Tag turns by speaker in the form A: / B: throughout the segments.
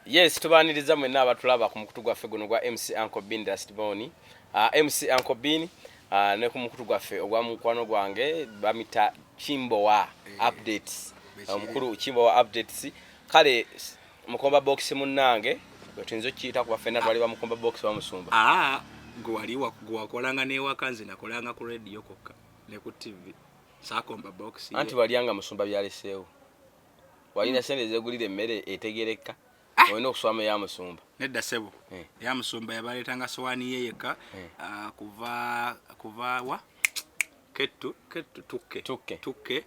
A: Yes, tubaaniriza mwenna abatulaba ku mukutu gwaffe guno gwa MC Uncle Bean Dustbone. MC Uncle Bean ne ku mukutu gwaffe ogwa mukwano gwange bamita Kimbowa Updates. Omukulu Kimbowa Updates. Kale Mukomba Box munnange bwe tuyinza okukiyita kuba ffenna twali ba Mukomba Box bamusumba.
B: Gwe wali gwe wakolanga n'ewaka, nze nakolanga ku radio kokka ne ku TV. Saakomba box.
A: Anti walyanga musumba byaleseewo. Walina sente ezegulira emmere etegereka. Olina okuswama eya musumba.
B: Nedda ssebo. Eya musumba yabaleetanga sowaani ye yekka kuva wa kettu kettu tukke
A: Tukke.
B: Tukke.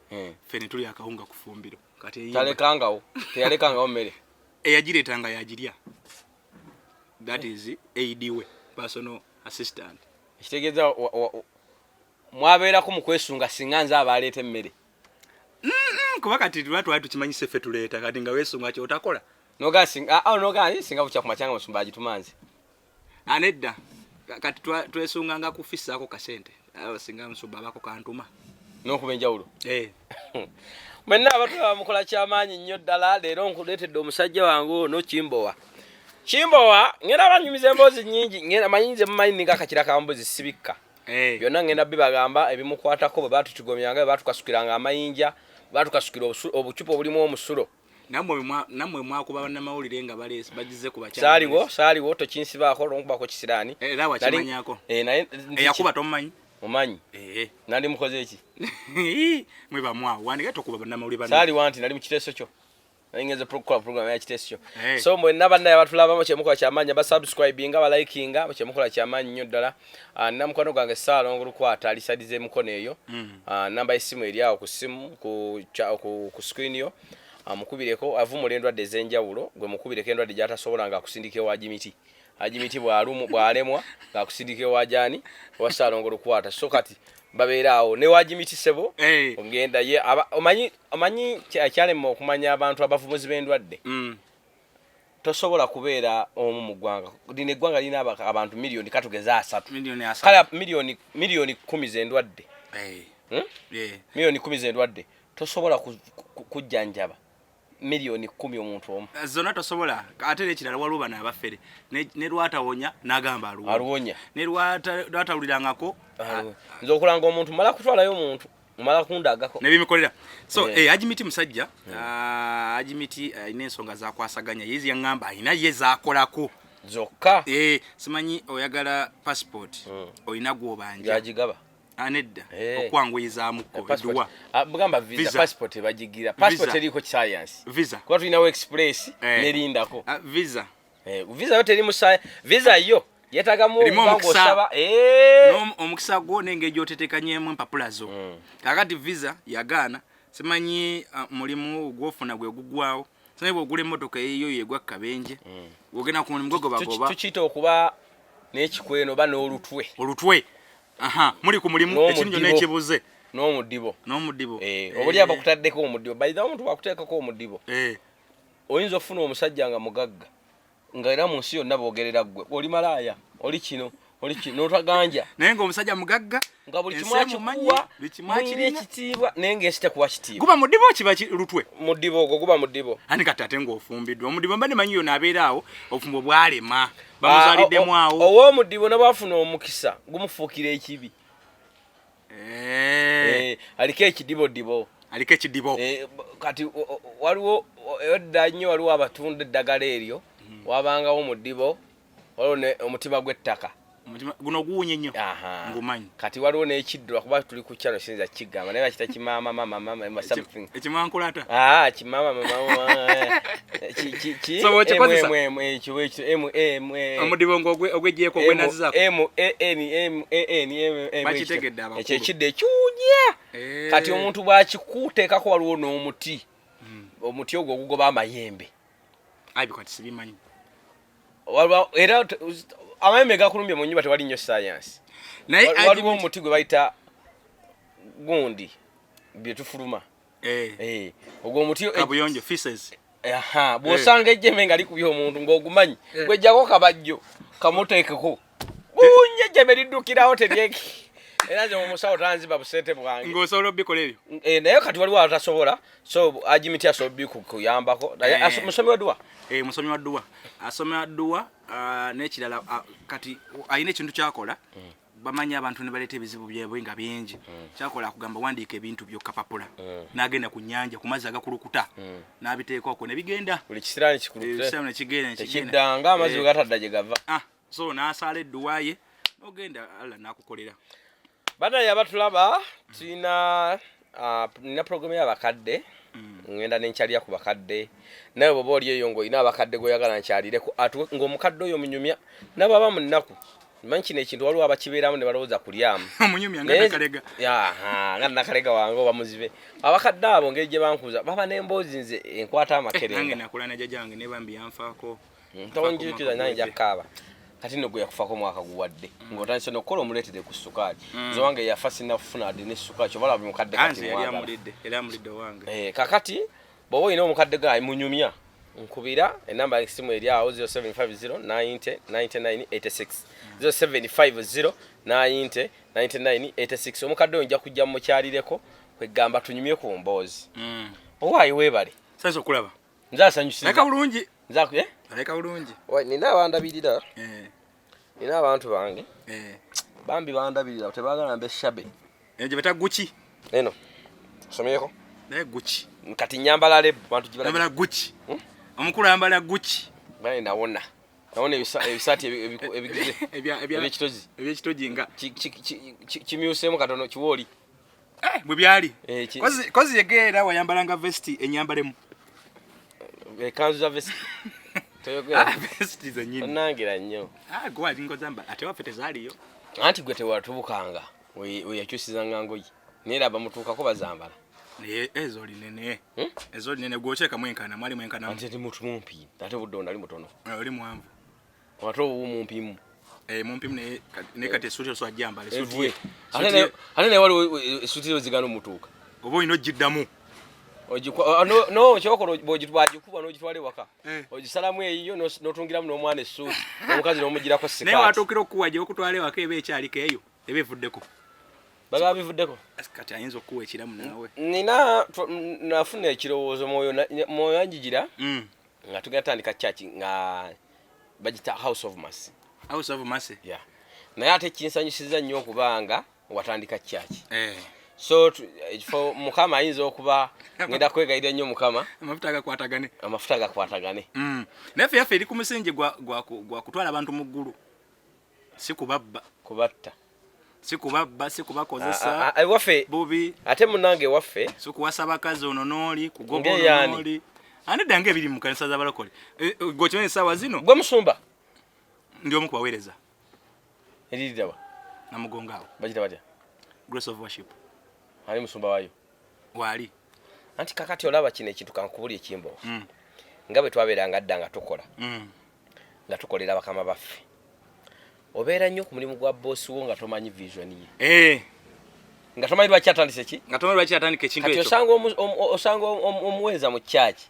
B: Ffe ne tulya akawunga ku fumbiro. Kati
A: Talekangawo, teyalekangawo mmere.
B: Eyagireetanga yagirya. That is aid we personal assistant.
A: Ekitegeeza mwabeerako mu kwesunga singa nze aba aleeta emmere.
B: Kuba kati tuba twali tukimanyise ffe tuleeta, kati nga weesunga kyotakola.
A: Nogaa singa nogaa singa bukya ku macyanga musumba agituma nze.
B: Nedda, kati twesunganga kufissaako kasente. Singa musumba abako kantuma.
A: N'okuba enjawulo. Mwenna abatulaba mukola kyamaanyi nnyo ddala. Leero nkuleetedde omusajja wange ono Kimbowa. Kimbowa ngenda banyumiza emboozi nnyingi, ngenda manyi nze mumanyi ninga akakira ka mbuzi sibikka. Byonna ngenda bibagamba ebimukwatako, bwe batutigomyanga, bwe batukasukiranga amayinja, bwe batukasukira obucupa obulimu omusulo.
B: Nammwe mwakuba bannamawulire nga bagize ku bakyala.
A: Saaliwo, saaliwo, tokinsibaako olwonkubako kisiraani.
B: Era wakimanyako.
A: Naye
B: Eyakuba tomumanyi?
A: Mumanyi. Nandi mukoze eki?
B: Mwe bamwawo wandike tokuba bannamawulire banno.
A: Saaliwo anti nali mu kiteeso kyo, nali ngenze kukola program ya kiteeso kyo. So
B: mwenna
A: bannaye abatulabamu, kyemukola kyamaanyi, basubscribinga, balikinga, kyemukola kyamaanyi nnyo ddala. Nina mukwano gwange Saalongo Lukwata ali side z'emukono eyo. Namba y'essimu eri awo ku ssimu ku screen yo. Amukubireko, avumula endwadde ez'enjawulo. Gwe mukubireko endwadde gy'atasobola ng'akusindika ewa Jimiti. Ajimiti bw'alumu bw'alemwa ng'akusindika ewa jani, owa Saalongo Lukwata. So kati babeera awo ne wajimiti sebo. Ogenda ye omanyi kyalema okumanya abantu abavumuzi b'endwadde. Tosobola kubeera omu mu ggwanga lino. Eggwanga lirina abantu miliyoni katugeze 30.
B: Miliyoni 30.
A: Kale miliyoni 10 z'endwadde. Hmm?
B: Eh.
A: Miliyoni 10 z'endwadde, tosobola kujjanjaba miliyoni 10 omuntu omu.
B: Zonna tosobola. Ate n'ekirala, waliwo bano abafere ne lwatawonya n'agamba aluwonya.
A: Aluwonya.
B: Ne lwatawulirangako.
A: Nze okulanga omuntu mala kutwalayo omuntu, mala kundagako.
B: Nebimikolera so. Ajimiti musajja, Ajimiti alina ensonga zakwasaganya yezi yaŋŋamba alina ye zakolako.
A: Zokka.
B: Simanyi oyagala passport, olina gwobanja.
A: Yagigaba.
B: Nedda. Okwanguyizaamuko
A: Passport.
B: Edduwa.
A: Ah, bugamba visa.
B: Visa.
A: Passport bagigira passport.
B: Visa.
A: Eriko science.
B: Visa.
A: Kuba tulinawo express nerindako.
B: Ah, visa.
A: Visa yo teri musa, visa yo yetagamu
B: Erimu
A: okuba
B: omukisa.
A: ng'osaba.
B: Omukisa gwo n'engeri gy'otetekanyemu empapula zo. Kakati visa yagaana, simanyi mulimu gwofuna gwe gugwawo, simanyi bwogula emmotoka eyiyo yegwa kabenje, ogenda ku mulimu gwe gwebagoba.
A: Tukiyita okuba n'ekikweno oba n'olutwe.
B: Olutwe, aha, muli ku mulimu
A: N'omudibo.
B: ekintu kyonna ekibuze.
A: N'omudibo.
B: N'omudibo.
A: Obuli abakutaddeko omudibo, by the way, omuntu bwakuteekako omudibo, oyinza okufuna omusajja nga mugagga, nga era mu nsi yonna boogerera ggwe oli malaaya, oli kino, oli kino, n'otaganja.
B: Naye ng'omusajja mugagga.
A: Nga buli
B: Ensi
A: kimu
B: emumanyi,
A: akikuwa,
B: buli kimu
A: mulina
B: akirina.
A: ekitiibwa, naye ng'ensi tekuwa kitiibwa.
B: Guba mudibo, kiba lutwe.
A: Mudibo, ogwo guba mudibo.
B: Ani kati ate ng'ofumbiddwa omudibo, mba nemanyi yona abeera awo, obufumbo bwalema, bamuzaliddemu awo.
A: Ow'omudibo nabwafuna omukisa gumufuukira ekibi. Aliko ekidibodibo.
B: Aliko ekidibo.
A: Kati waliwo edda nnyo, waliwo abatunda eddagala eryo, wabangawo omudibo, waliwo ne omutima gw'ettaka.
B: Guno guwunye nnyo.
A: Aha.
B: Ngumanyi.
A: Kati waliwo n'ekiddo, lwakuba tuli ku kyalo siyinza kigamba, naye bakita kimaama mama mama something.
B: Ekimankulata.
A: Ah, kimama mama mama ki
B: So bw'okikozesa?
A: M M ekyo ekyo M M M.
B: Omudibo ng'ogweggyeko ogwenazizaako.
A: M A N M A N M M.
B: Bakitegedde abakulu.
A: Ekyo ekiddo ekiwunya. Kati omuntu bw'akikuteekako, waliwo n'omuti, omuti ogwo ogugoba amayembe.
B: Ayi, kati sibimanyi.
A: Era amayembe gakulumbye mu nyumba, tewali nnyo science.
B: Naye
A: Waliwo omuti gwe bayita gundi byetufuluma. Ogwo omuti.
B: Kabuyonjo, feces.
A: Aha, bw'osanga ejjembe nga likubye omuntu ng'ogumanyi, gwejjako kabajjo kamuteekeko, bunye ejjembe liddukirawo, teryeki. Era nze omusawo tanziba busente bwange.
B: Ng'osobola obikola ebyo.
A: Eh, naye kati waliwo atasobola, so Ajimiti asobola kuyambako. Naye musomi wa dduwa?
B: Eh, musomi wa dduwa, asoma dduwa. N'ekirala, kati alina ekintu kyakola. Bamanyi abantu ne baleeta ebizibu byabwe nga bingi. Kyakola akugamba, wandiika ebintu byo kapapula, n'agenda ku nnyanja ku mazzi agakulukuta, n'abiteekako ne bigenda.
A: Buli kisiraani kikulukute.
B: Ekisiraani ne kigenda, ne kigenda.
A: Tekiddanga amazzi
B: Eh.
A: bwe gatadda gye gava.
B: So n'asaala edduwa ye, n'ogenda, Allah n'akukolera.
A: Banaye abatulaba, tulina nina programu y'abakadde. Ngenda nenkyalira ku bakadde. Naye bwoba oli eyo ng'olina abakadde goyagala nkyalireko, atuwe ng'omukadde oyo munyumya nababa mu nnaku. Manyi kino ekintu waliwo abakibeeramu ne balowooza kulyamu.
B: Omunyumya nga Nakalega.
A: Aha, nga Nakalega wange oba muzibe. Abakadde abo ngeri gye bankuza baba n'emboozi nze enkwata
B: Nange
A: amakerenda.
B: nakula ne jjajjange ne bambi yanfaako.
A: Ntonjukiza nange nja kukaaba. Kati nno gwe yakufako omwaka guwadde ng'otandise n'okukola, omuleetedde ku sukaali. Nze wange yafa sinnafuna adde ne sukaali, kyova laba mukadde kati
B: Anze yali
A: mwagala.
B: amulidde, yali amulidde owange.
A: Eh, kakati bw'oba olina omukadde gayi munyumya, nkubira enamba y'essimu eri awo, 0750 90 99 86, 0750 90 99 86. Omukadde oyo nja kujja mumukyalireko, kwegamba tunyumye ku mboozi. Owaayi, weebale.
B: Sasa okulaba.
A: Nze asanyusiza.
B: Aleka bulungi.
A: Nze eh?
B: Aleka bulungi.
A: Nina abandabirira. Nina abantu bange. Bambi bandabirira, tebaagala mbe shabby.
B: Eyo gye beta Gucci.
A: Eno osomyeko?
B: Naye Gucci.
A: Kati nyambala label bantu gibala.
B: Ayambala Gucci. Omukulu ayambala Gucci.
A: Bane nawona ebisaati ebigize ebyekitozi.
B: Ebyekitogi nga
A: Kimyuseemu katono kiwooli.
B: Eh, bwe byali.
A: Eh,
B: Kozi yegeera wayambalanga vesti enyambalemu.
A: Ekanzu za vesti toyogera.
B: Ah, vesti zennyini.
A: Onnangira nnyo.
B: Ah, gwe walinga ozambala ate waffe tezaaliyo.
A: Anti gwe tewatubukanga weyakyusizanga ngoyi, naye era bamutuukako bazambala.
B: Naye ezo oli nene.
A: Hmm?
B: Ezo oli nene, gwokyeka mwenkana, mwali mwenkana.
A: Anti ndi muntu mumpi, ate obudde nali mutono.
B: Eh, oli muwanvu.
A: Ate obu mumpimu.
B: Eh, mumpimu, naye kati esuuti osobola gyambala esuuti
A: Evwe.
B: Suuti
A: Ate naye waliwo esuuti ezo zigana omutuuka.
B: Oba olina ogiddamu.
A: No kyokola, bwagikuba n'ogitwala ewaka,
B: Eh.
A: ogisalamu eyiyo n'otungiramu n'omwana essuuti, omukazi n'omugirako
B: Naye
A: sikaati.
B: watuukira okukuwa gye okutwala ewaka, eba ekyaliko eyo, eba evuddeko.
A: Baba bivuddeko.
B: Kati ayinza okukuwa ekiramu naawe.
A: Nina nafuna ekirowoozo, mwoyo anjigira nga tugenda tandika church nga bagita House of Mercy.
B: House of Mercy.
A: Yeah. Naye ate kinsanyusiza nnyo okubanga watandika church.
B: Eh.
A: So ekifo Mukama ayinza okuba ngenda kwegayirira nnyo Mukama.
B: Amafuta agakwatagane.
A: Amafuta gakwatagane.
B: Naye ffe yaffe eri ku musingi gwa kutwala abantu mu ggulu, si kubabba.
A: Kubatta.
B: Si kubabba, si kubakozesa
A: Ah, ah, ewaffe
B: bubi.
A: Ate munange ewaffe
B: Si kuwasa bakazi ono n'oli kugoba ono.
A: Ng'eyaani?
B: N'oli ate dda ng'ebiri mu kanisa z'abalokole. Eh, eh, gwe okimanyi essaawa zino
A: Gwe musumba?
B: Ndi omu kubaweereza.
A: Eririddawa?
B: Namugongo awo.
A: Bagita batya?
B: Grace of Worship.
A: Ali musumba waayo?
B: Waali.
A: Anti kakati olaba kino ekintu kankubuli ekimbowa. Nga bwe twabeeranga dda nga tukola, nga tukolera bakama baffe, obeera nnyo ku mulimu gwa boosi wo nga tomanyi vision ye,
B: Eh,
A: nga tomanyi lwaki atandise ki.
B: Nga tomanyi lwaki atandika ekintu
A: Kati
B: ekyo.
A: osanga omuweereza mu kyaki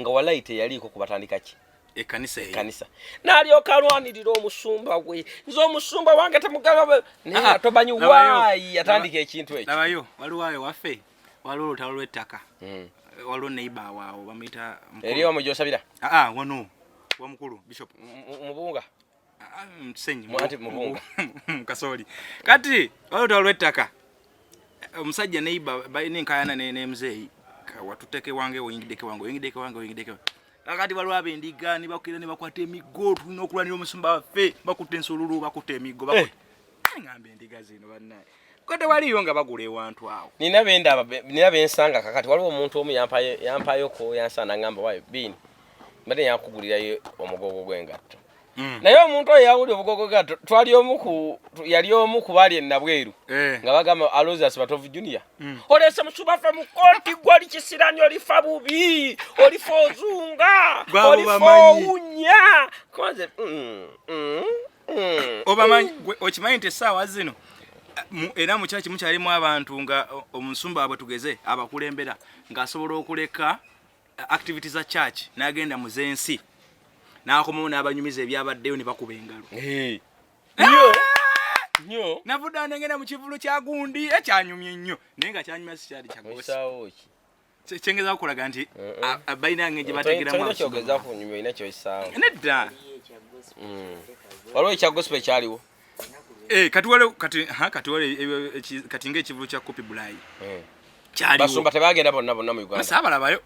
A: nga walayi teyaliiko kubatandika ki
B: Ekkanisa eyo.
A: Kanisa, n'alyoka alwanirira omusumba gwe, nze omusumba wange temugaba, naye nga
B: Ah,
A: tomanyi
B: labayo.
A: waayi yatandika ekintu ekyo.
B: Labayo, waliwo ayo waffe, waliwo olutalo lw'ettaka. Waliwo neighbor waawo bamuyita Mukulu.
A: Eri wamu gyosabira?
B: Ah, ah, wano wamukulu bishop.
A: Mubunga?
B: Ah, Musenyi.
A: Anti Mubunga.
B: Mukasooli. Kati waliwo olutalo lw'ettaka, omusajja neighbor balina enkayana ne muzeeyi. Watuteke wange, oyingiddeko wange, oyingiddeko wange, oyingiddeko wange. Kakati waliwo ab'endiga ne bakira ne bakwata emiggo, tulina okulwanira omusumba waffe, bakutte ensululu, bakutte emiggo,
A: Eh.
B: Ngamba endiga zino bannaye ko tewaliyo nga bagula ewantu awo.
A: Nina bendaba, nina bensanga. Kakati waliwo omuntu omu yampayoko yansana, ngamba wayo biini mbadde yankugulirayo omugogo gw'engatto. Naye omuntu oyo yawuli obugogo bw'engatto, twali omu ku yali omu ku baali enabweru
B: Eh.
A: nga bagamba Aloysius Batovu Junior, oleese musumba ffe mu kooti, gwe oli kisirani, olifa bubi, olifa ozunga,
B: Gwabo
A: olifa
B: bamanyi.
A: owunya konze
B: Obamanyi gwe, okimanyi nti essaawa zino era mu kyaki mukyalimu abantu nga omusumba waabwe tugeze abakulembera ng'asobola okuleka activity za church n'agenda mu z'ensi, n'akomawo n'abanyumiza ebyabaddeyo ne bakuba engalo.
A: Hey. Nnyo.
B: Navudde awo nengenda mu kivulu kya gundi ekyanyumye nnyo, naye nga kyanyumya sikyali kya gospel.
A: Oyisaawo ki?
B: Kyengeza kukulaga nti balina engeri gye bategeramu.
A: Tolina kyogeza ku nyumya, olina kyoyisaawo.
B: Nedda.
A: Waliwo ekya gospel ekyaliwo.
B: Eh, kati waliwo kati ha kati waliwo kati ng'ekivulu kya Coopy Bly kyaliwo.
A: Basumba tebagenda bonna bonna mu Uganda.
B: Saabalabayo.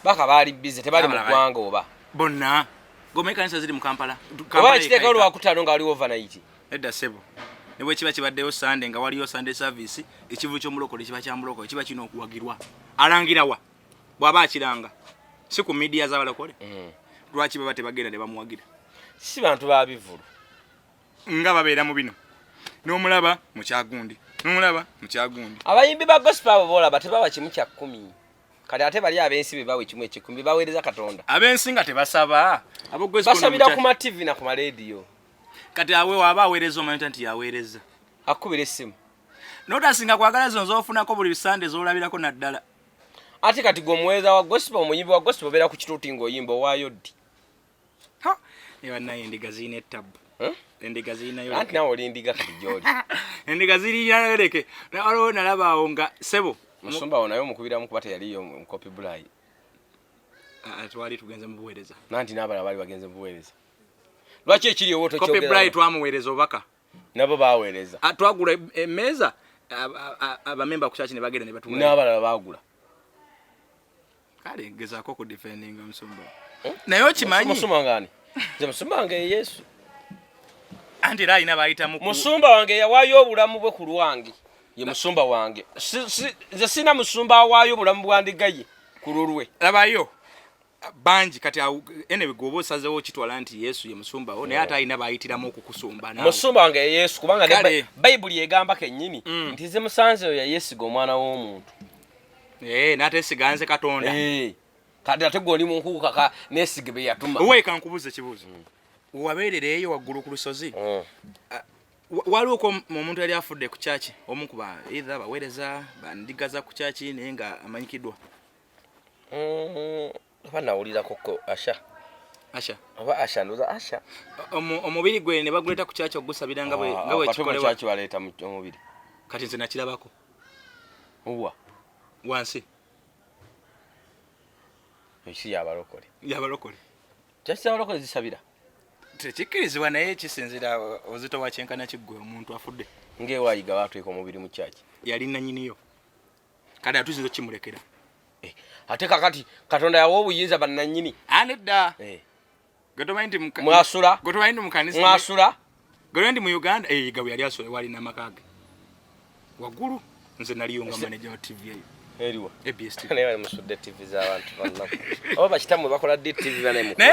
A: Baka baali busy, tebali mu
B: Saabalabayo.
A: ggwanga oba.
B: Bonna goma ekanisa ziri mu Kampala.
A: Oba
B: Kampala
A: ekiteeka
B: yekka.
A: olwakutaano nga waliwo overnight.
B: Nedda ssebo, ne bwe kiba kibaddeyo Sande nga waliyo Sunday service, ekivulu ky'omulokole kiba kya mulokole, kiba kirina okuwagirwa. Alangira wa bw'aba akiranga? Si ku media z'abalokole? Lwaki baba tebagenda ne bamuwagira?
A: Si bantu ba bivulu.
B: Nga babeera mu bino, n'omulaba mu kyagundi, n'omulaba mu kyagundi.
A: Abayimbi ba gospel abo boolaba tebawa 1/10. Kati ate bali ab'ensi be bawa 1/10, baweereza Katonda.
B: Ab'ensi nga tebasaba, abo gospel
A: Basabira
B: no
A: ku ma TV na ku ma radio.
B: Kati awe waba aweereza omanyi nti yaweereza.
A: Akubira essimu.
B: N'otasinga kwagala zino z'ofunako buli Sande z'olabirako naddala.
A: Ate kati gwe omuweereza wa gospel, omuyimbi wa gospel obeera ku kituuti ng'oyimba, owaayo ddi?
B: Ha! Ne bannaye endiga zirina ettabbu.
A: Huh?
B: Endiga zirinayo.
A: Anti naawe oli ndiga kati gy'oli.
B: Endiga zirinayo leke. Waliwo nalaba awo nga ssebo.
A: Musumba wo naye omukubiramu kuba teyaliyo mu Coopy Bly.
B: Twali tugenze mu buweereza.
A: Nanti n'abalala baali bagenze mu buweereza. Lwaki ekiri ewo
B: Coopy
A: tokyogera?
B: Bly twamuweereza obubaka.
A: Nabo baweereza.
B: Twagula emmeeza, abamemba ku kyaki ne bagenda ne batuweereza.
A: N'abalala baagula.
B: Kale ngezaako okudefendinga omusumba. Naye okimanyi?
A: Musumba wange ani? Nze musumba wange ye Yesu.
B: Anti era alina bayitamu ku-
A: Musumba wange yawaayo obulamu bwe ku lwange. Ye musumba wange. Nze sina musumba awaayo obulamu bwa ndiga ye ku lulwe.
B: Labayo bangi kati awo, anyway, gwe oba osazeewo okitwala nti Yesu ye musumba wo, naye ate alina bayitiramu okukusumba naawe.
A: Musumba wange ye Yesu, kubanga ne
B: Kale.
A: Bayibuli egamba kennyini nti nze musanze oyo yeesiga omwana w'omuntu.
B: N'ateesiga nze Katonda.
A: Kati ate gwe oli mu nkuuka ka neesige be yatuma.
B: Oweeka nkubuuze ekibuuzo. Wabeerera eyo waggulu ku lusozi. Waliwo ko omuntu yali afudde ku kyaki, omu ku ba either baweereza bandigaza ku kyaki naye nga amanyikiddwa.
A: Oba nawulirako ko Asha.
B: Asha.
A: Oba Asha, ndoza Asha.
B: Omubiri gwe ne baguleeta ku kyaki ogusabira nga bwe
A: Kati mu
B: kikolebwa.
A: kyaki baleeta mu omubiri.
B: Kati nze nakirabako.
A: Uwa.
B: Wansi.
A: Ensi y'abalokole.
B: Y'abalokole.
A: Kyaki z'abalokole zisabira?
B: Tekikkirizibwa naye kisinziira obuzito bwa kyenkana kiggwe omuntu afudde.
A: Ng'ewayiga baatweka omubiri mu kyaki.
B: Yali nannyiniyo. Kale atusinza okimulekera.
A: Ate kakati Katonda yawa obuyinza bannannyini.
B: Nedda. Gwe tomanyi nti
A: Mwasula?
B: Gwe tomanyi nti mu kanisa
A: Mwasula?
B: Gwe tomanyi nti mu Uganda, Yiga bwe yali asula wali n'amaka ge. Waggulu nze naliyo nga manager wa TV eyo.
A: Eriwa.
B: ABS TV.
A: Naye bali musudde TV z'abantu banna. Oba bakitammwe bakola ddi TV bane mukulu?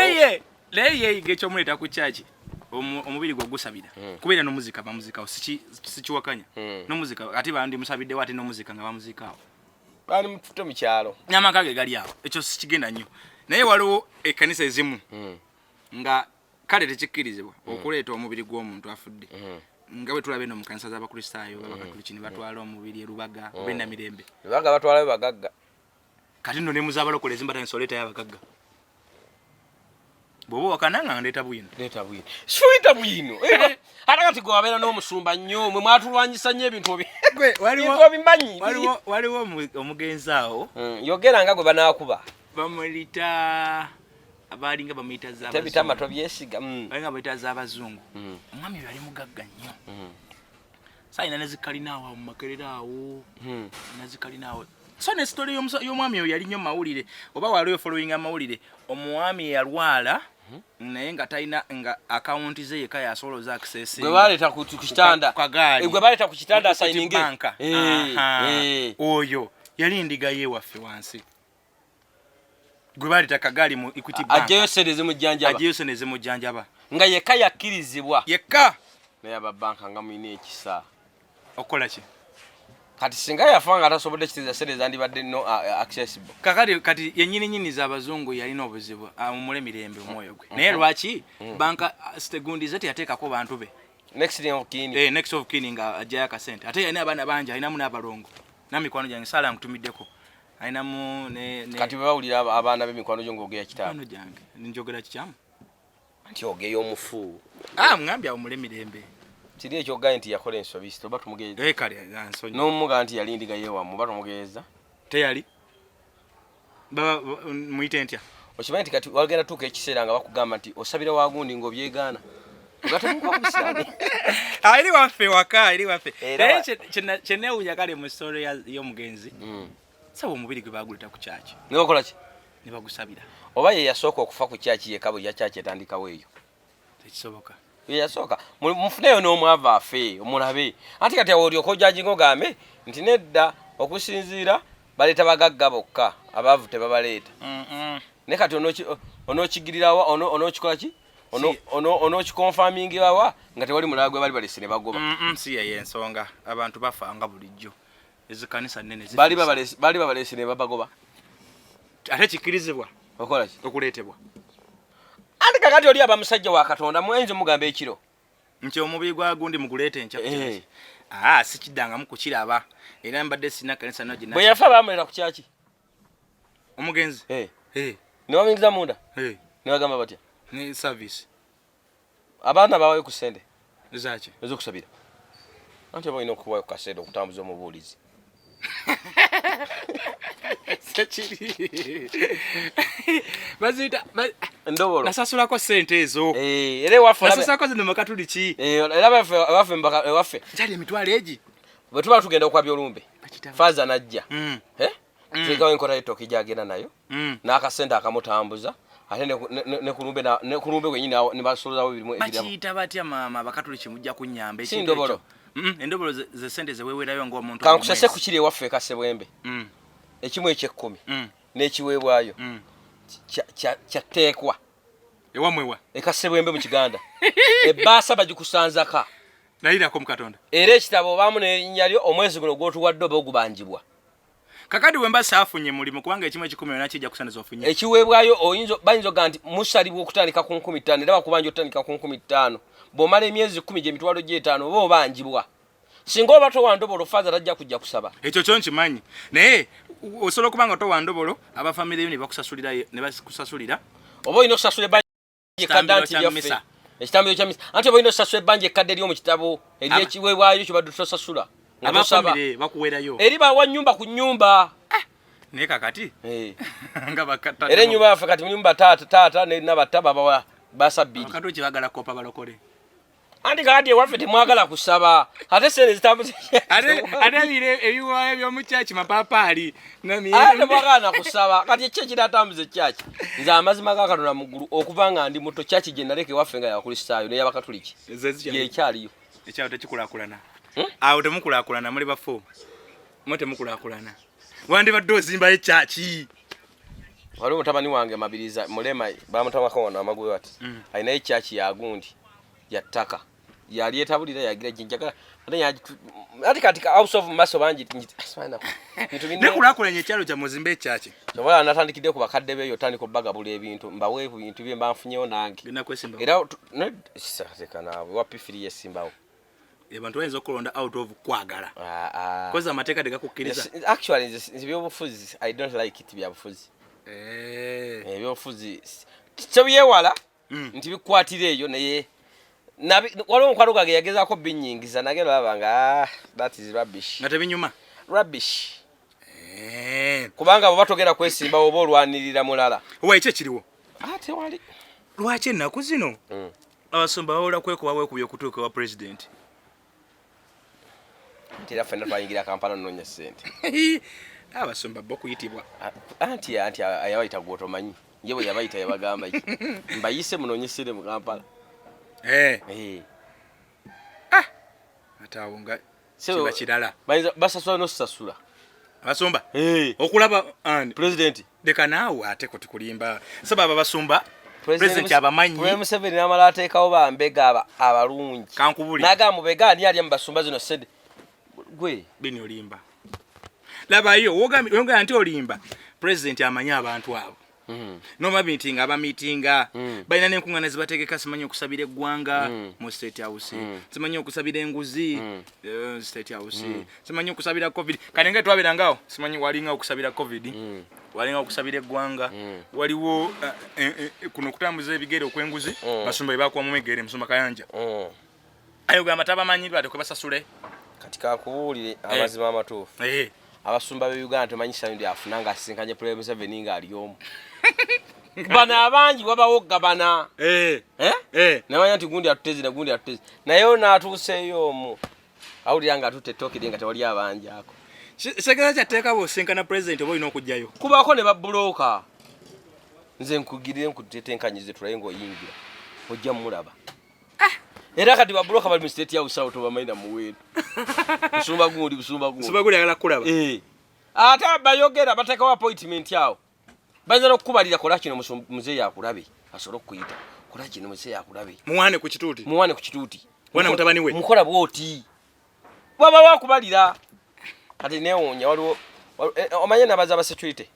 B: Naye ye Yiga ekyomuleeta ku kyaki, omubiri gwe ogusabira. Kubeera n'omuzika bamuzikawo, sikiwakanya. N'omuzika ate bandi musabiddewo ate n'omuzika nga bamuzikaawo.
A: Bali mutute mu kyalo.
B: N'amaka ge gali awo. Ekyo sikigenda nnyo. Naye waliwo ekkanisa ezimu nga kale tekikkirizibwa okuleeta omubiri gw'omuntu afudde. Nga bwe tulaba eno mu kanisa z'Abakristaayo, Abakatuliki ne batwala omubiri e Lubaga oba e Namirembe.
A: Lubaga batwalayo bagagga.
B: Kati nno ne mu z'abalokole ezimu batandise oleetayo abagagga. Bw'oba owakana nga ndeeta bwino.
A: Leeta bwino. Suyita bwino. Ate kati gwe wabeera n'omusumba nnyo, mwe mwatulwanyisa nnyo ebintu
B: Gwe,
A: ebintu obimanyi.
B: waliwo omugenzi awo.
A: Yogera nga gwe banaakuba.
B: Bamuyita, abalinga bamuyita z'abazungu.
A: Tebitama tobyesiga.
B: Balinga bamuyita z'abazungu. Omwami oyo yali mugagga nnyo. Saalina ne zikalina awo mu Makerere awo. Na zikalina awo. So ne story y'omwami oyo yali nnyo mu mawulire. Oba waliwo following amawulire. Omwami yalwala, naye nga talina nga akawunti ze yekka yasobola oza access.
A: Gwe baleeta ku kitanda.
B: Ku kagaali.
A: Gwe baleeta ku kitanda
B: Ku
A: asayininge.
B: banka. Oyo yali ndiga ye waffe wansi. Gwe baleeta kagaali mu Equity Bank.
A: Aggyeyo ssente ezimujjanjaba.
B: Aggyeyo ssente ezimujjanjaba.
A: Nga yekka yakkirizibwa.
B: Yekka.
A: Naye aba banka nga mulina ekisa.
B: Okukola ki?
A: Kati singa yafa nga tasobodde kitegeeza ssente zandibadde no accessible.
B: Kakati kati yennyini nnyini z'abazungu yalina obuzibu, awummule mirembe omwoyo gwe. Naye lwaki banka sitegundi ze teyateekako bantu be?
A: Next of kin.
B: Next of kin nga aggyayo akasente. Ate yalina abaana bangi, alinamu n'abalongo. N'amikwano gyange Saala nkutumiddeko. Alinamu ne
A: Kati bwe bawulira abaana b'emikwano gyo ng'ogeya kitaawe.
B: Mikwano gyange, njogera kikyamu?
A: Nti ogeya omufu.
B: Ngambye awummule mirembe.
A: Kiri ekyogaye nti yakola ensobi oba tumugeeza.
B: Eh, kale ansonyi.
A: N'omuga nti yali ndiga yewamu oba tumugeeza.
B: Teyali. Baba muyite ntya?
A: Okimanyi nti kati wagenda tuuka ekiseera nga bakugamba nti osabira wagundi ng'obyegaana.
B: Ah, eri waffe waka eri waffe naye kyenewunya kale mu story y'omugenzi saba omubiri gwe baguleta ku kyaki
A: ne bakola ki?
B: Ne bagusabira.
A: Oba ye yasooka okufa ku kyaki yekka bwe ya kyaki etandikawo eyo.
B: Tekisoboka.
A: Ye yasooka. Mufuneyo n'omwavu afe omulabe. Anti kati awo olyoka ojajinga ogambe nti nedda okusinziira baleeta bagagga bokka abaavu tebabaleeta. Naye kati onookigirirawa onookikola ki? Onookikonfamingirawa nga tewali mulala gwe bali balese ne bagoba.
B: Si yeyo ensonga, abantu bafa nga bulijjo. Ezo kanisa nnene
A: baali babalese ne babagoba.
B: Ate kikkirizibwa
A: okola ki?
B: Okuleetebwa.
A: Anti kakati oli aba musajja wa Katonda muyinza omugamba ekiro
B: nti omubiri gwa gundi muguleete enkya. Ah, sikiddangamu kukiraba era mbadde sirina kanisa no
A: gye. Bwe yafa baamulera ku kyaki?
B: Omugenzi
A: ne bamuyingiza munda ne bagamba batya?
B: Ne service.
A: Abaana bawayo ku ssente
B: ezaki?
A: Ez'okusabira. Anti oba olina okuwayo ku kasente okutambuza omubuulizi.
B: Sekiri baziyita
A: ndobolo.
B: Nasasulako ssente ezo.
A: Era ewaffe
B: nasasulako zino makatuliki.
A: Era ewaffe
B: kyali emitwalo egi.
A: Bwe tuba tugenda okwabya olumbe faaza najja teekawo enkota y'ettooke gyagenda nayo n'akasente akamutambuza ate ne kulumbe gwenyini ne basolozawo ebirimu.
B: Bakiyita batya maama abakatuliki mujja kunnyamba?
A: Si ndobolo.
B: Endobolo ze sente zeweewerayo ng'omuntu.
A: Kankusase ku kiri ewaffe ekasebwembe ekimu eky'ekkumi n'ekiweebwayo kyatteekwa.
B: Ewamwewa?
A: Ekasebwembe mu Kiganda ebbaasa bagikusanzaka.
B: Nayirako mu Katonda.
A: Era ekitabo obaamu n'erinnya lyo omwezi guno gw'otuwadde oba ogubanjibwa.
B: Kakati bwe mba saafunye mulimu kubanga ekimu ekikumi yona kijja kusana ofunye.
A: Ekiweebwayo bayinza ogamba nti musalibwa okutandika ku 5,000 era bakubanja otandika ku 5,000 bw'omala emyezi 10 gy'emitwalo gy'etaano oba obanjibwa. Singa oba towa ndobolo faaza tajja kujja kusaba.
B: Ekyo kyo nkimanyi naye osobola okuba nga towa ndobolo abafamire yo ne bakusasulira.
A: Oba olina okusasula ebbanja ekadde anti lyaffe ekitambiro kya misa anti oba olina okusasula ebbanja ekkadde ery'omu kitabo ery'ekiweebwayo kyobadde tosasula nga tosaba.
B: Bakuwerayo
A: eri bawa nnyumba ku nnyumba.
B: Naye kakati nga bakata
A: era ennyumba yaffe kati mulimu bataata taata n'abatta babawa basa bbiri.
B: Abakatuliki baagala kopa balokole.
A: Anti kakati ewaffe temwagala kusaba ate sente zitambuza.
B: Ate bire ebiwaayo by'omu kyaki mapaapaali.
A: Ate temwagala na kusaba kati eki ekinatambuza ekyaki? Nze amazima ga Katonda mu ggulu okuva nga ndi muto kyaki gye naleka ewaffe nga yabakristaayo n'eyabakatuliki yekyaliyo.
B: Ekyawo tekikulaakulana. Awo temukulaakulana muli bafu mwe temukulaakulana wandibadde ozimbayo ekyaki.
A: Waliwo mutabani wange Mabiriza mulema bamutamako wano amagulu bati alinayo ekyaki yagundi ya ttaka yali etabulira yagira jinjagala ate ati kati ka house of maso bangi
B: nekulaakulanya ekyalo kyammwe ozimbe ekyaki.
A: Oba natandikidde ku bakadde beeyo otandika obbagabula ebintu mbawe ku bintu bye mba nfunyewo nange. Era seka naawe wa pifiri yesimbawo.
B: Abantu bayinza okulonda out of kwagala. Koza amateeka tegakukkiriza.
A: Actually nze ebyobufuzi I don't like it byabufuzi. Ebyobufuzi tebyewala nti bikwatira eyo naye waliwo omukwano gwange yagezaako binnyingiza nagenda olaba nga that is rubbish.
B: Nga tebinyuma.
A: Rubbish. Kubanga bw'oba togenda kwesimba oba olwanirira mulala.
B: Owa ekyo ekiriwo?
A: Tewali.
B: Lwaki ennaku zino abasumba bawola kwekuba bwekubya okutuuka ewa pulezidenti?
A: Anti era ffenna twayingira Kampala nnoonya ssente.
B: Abasumba bo kuyitibwa.
A: Anti ayabayita gw'otomanyi. Ye bwe yabayita yabagamba ki? Mbayise munoonye ssente mu Kampala.
B: Ate awo nga kiba kirala.
A: Basasula n'osasula.
B: Abasumba? Okulaba ani?
A: Pulezidenti.
B: Leka naawe ate kuti kulimba. Saba aba basumba Pulezidenti abamanyi.
A: Pulezidenti Museveni n'amala ateekawo bambega abalungi.
B: Kankubulire.
A: N'agamba mubega ani alya mu basumba zino ssente. Gwe.
B: Bini olimba. Labayo wogambye nti olimba. Pulezidenti amanyi abantu abo. Noma mitinga abamitinga balina n'enkuŋŋaana zibategeka simanyi okusabira eggwanga mu State House, simanyi okusabira enguzi State House, simanyi okusabira COVID. Kati nga twabeerangawo simanyi walinga okusabira COVID, walinga okusabira eggwanga, waliwo kuno okutambuza ebigere okw'enguzi, basumba be bakuwamu egere, musumba Kayanja. Ayo gamba tabamanyi bate basasule.
A: Kati kakubuulire amazima amatuufu. Abasumba be Uganda tomanyi ssanyu lyafuna nga asisinkanye Pulezidenti Museveni ng'ali omu. Bano abangi wabawo gabana. Namanya nti gundi atuteze na gundi atuteze. Naye ono atuuseeyo omu. Awulira nga atutte ettooke lye nga tewali abanjaako.
B: Segeza kyatteeka bw'osinkana pulezidenti oba olina okugyayo.
A: Kubaako ne babbulooka. Nze nkugirire nkutetenkanyize tulabe ng'oyingira. Ojja mulaba. Era kati babbulooka bali mu state house awo tobamanyi na muwendo. Busumba gundi, busumba gundi.
B: Busumba gundi ayagala kukulaba.
A: Ate bayogera bateekawo appointment awo. Bayinza n'okukubalira kola kino muzeeyi akulabe asobole okukuyita. Kola kino muzeeyi akulabe.
B: Muwane ku kituuti.
A: Muwane ku kituuti.
B: Wana mutabani we.
A: Mukola bw'oti. Baba wakubalira. Kati neewuunya waliwo omanye namba z'aba security.